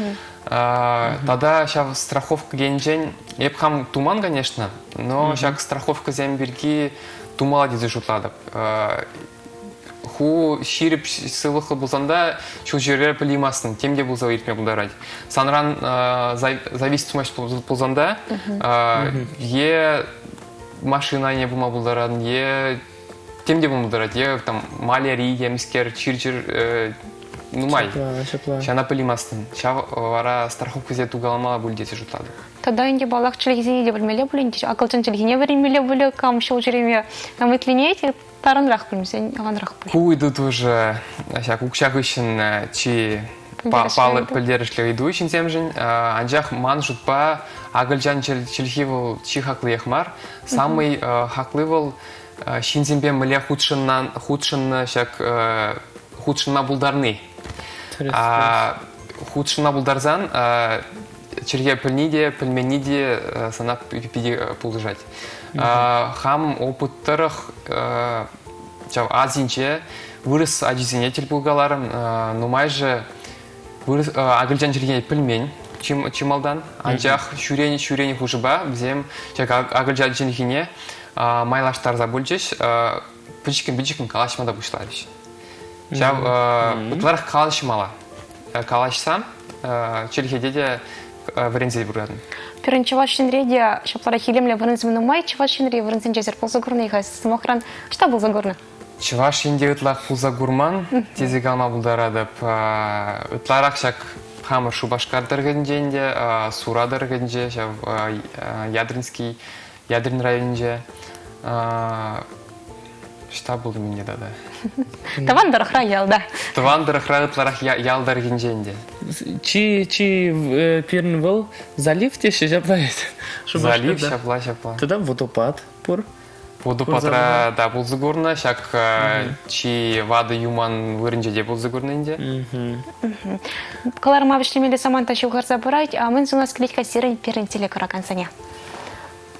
Тата ҫав страховка енчен эп хам туман, конечно, но ҫак страховкӑсем пирки тумалла тесе шутлатӑп. Ху ҫирӗп сывлӑхлӑ пулсан та ҫул ҫӳревре пӗлеймастӑн, тем те пулса иртме пултарать. Санран зависит тумасть пулсан та е машина айне пулма пултаран, е тем те пулма пултарать, е там маляри темскер, чир-чир нумай. Ҫапла, ҫапла. Ҫана пӗлеймастӑн. Ҫав вара страховкӑсене тукаламалла пуль тесе шутлатӑп. Тата ӗнтӗ паллах чӗлхесене те пӗлмелле пуль ӗнтӗ. Акӑлчан чӗлхине вӗренмелле пулӗ, кам ҫул ҫӳреме ӗмӗтленет, тарӑнрах пӗлмесен аванрах пуль. Ку ыйту тоже ҫак укҫа хыҫҫӑн чи паллӑ пӗлтерӗшлӗ ыйту ҫынсемшӗн. Анчах ман шутпа акӑлчан чӗлхи вӑл чи хаклиех мар. Самый хакли вӑл ҫынсемпе мӗнле хутшӑннӑ хутшӑннӑ ҫак хутшӑнма пултарни. Хутшӑнма пултарсан. Чӗлхе пӗлни те, пӗлменни те сана питӗ пулӑшать. Хам опыт тӑрӑх ҫав Азинче вырӑс ачисене тӗл пулкаларӑм. Нумайӑшӗ вырӑс акӑлчан чӗлхине пӗлмен чи малтан. Анчах ҫӳренӗ ҫӳренӗ хушӑпа вӗсем ҫак акӑлчан чӗлхине майлаштарса пулчӗҫ, пӗчӗккӗн-пӗчӗккӗн калаҫма та пуҫларӗҫ. Ҫав ытларах калаҫмалла. Калаҫсан чӗлхеде те вӗренсе пыратӑн. Пирӗн Чӑваш Енре те ҫапларах илемлӗ вырӑнсем нумай. Чӑваш Енри вырӑнсенче эсир пулса курнӑ-и-ха? Сӑмахран, ӑҫта пулса курнӑ? Чӑваш Енте ытлах пулса курман тесе калама пултаратӑп. Ытларах ҫак хамӑр Шупашкар тӑрӑхӗнчен те, Сура тӑрӑхӗнче, ҫав Ядринский, Ядрин районӗнче Ӑҫта пултӑм ӗнтӗ тата? Тӑван тӑрӑхра ялта. Тӑван тӑрӑхра ытларах ял тӑрӑхӗнче ӗнтӗ. Чи чи пирӗн вӑл залив теҫҫӗ ҫапла Залив ҫапла ҫапла. Тата водопад пур. Водопадра та пулса курнӑ, ҫак чи ватӑ юман вырӑнче те пулса курнӑ ӗнтӗ. Кӑларӑма вӗҫлемелли саманта ҫывхарса пырать. Мӗн сунас килет-ха сирӗн пирӗн телекуракансене?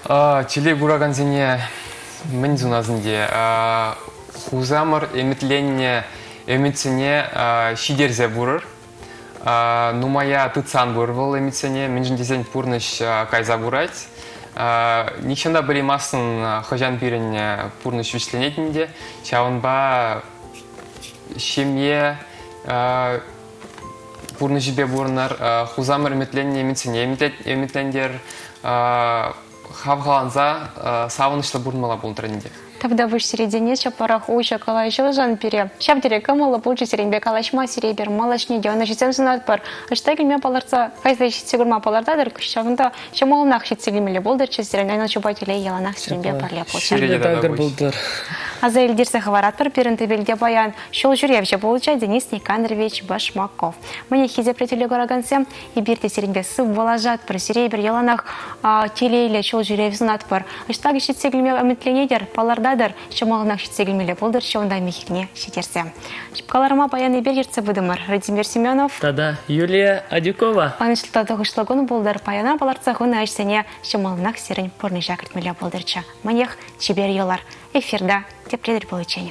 Телей куракансене мӗн сунас ӗнтӗ? Хусамӑр ӗмӗтленнӗ ӗмӗтсене ҫитерсе пурӑр. Нумая тытсан пур вӑл ӗмӗтсене, мӗншӗн тесен пурнӑҫ кайса пырать. Нихҫан та пӗлеймастӑн, хӑҫан пирӗн пурнӑҫ вӗҫленет ӗнтӗ. Ҫавӑнпа ҫемье пурнӑҫӗпе пурӑнар, хусамӑр ӗмӗтленнӗ ӗмӗтсене ӗмӗтлентер, хавхаланса савӑнӑҫлӑ пурӑнмалла пултӑр ӗнтӗ. Тавтапуҫ сире, Денис, ҫапларах уҫӑ калаҫушӑн пире ҫав тери кӑмӑллӑ пулчӗ сирӗнпе калаҫма. Сире эпир малашне те ӑнӑҫусем сунатпӑр. Ӑҫта килме палӑртса кайса ҫитсе курма палӑртатӑр, ҫавӑнта ҫӑмӑллӑнах ҫитсе килмелле пултӑрччӗ сирӗн. Ӑнӑҫупа телей яланах сирӗнпе пӗрле пулчӗ. Сире те такӑр пултӑр. Аса илтерсе хӑваратпӑр пирӗн тӗпелте паян Ҫул ҫӳревҫӗ пулчӗ Денис Никандрович Башмаков. Мӗне хисеплӗ телекуракансем, эпир те сирӗнпе сывпуллашатпӑр, сире эпир яланах телейлӗ ҫул ҫӳрев сунатпӑр. Ӑҫта ҫитсе килме ӗмӗтленетӗр, палӑртатӑр, ҫӑмӑллӑнах ҫитсе килмелле пултӑр ҫавӑнта мехелне ҫитерсе. Кӑларӑма паян эпир ертсе пытӑмӑр. Владимир Семенов тата Юлия Адюкова. Ӑнӑҫлӑ та тухӑҫлӑ кун пултӑр. Паяна палӑртса хунӑ ӗҫсене ҫӑмӑллӑнах сирӗн пурнӑҫа кӗртмелле пултӑрччӗ. Мӗнех, чипер юлар. Эфирта тепре тӗл пуличчен.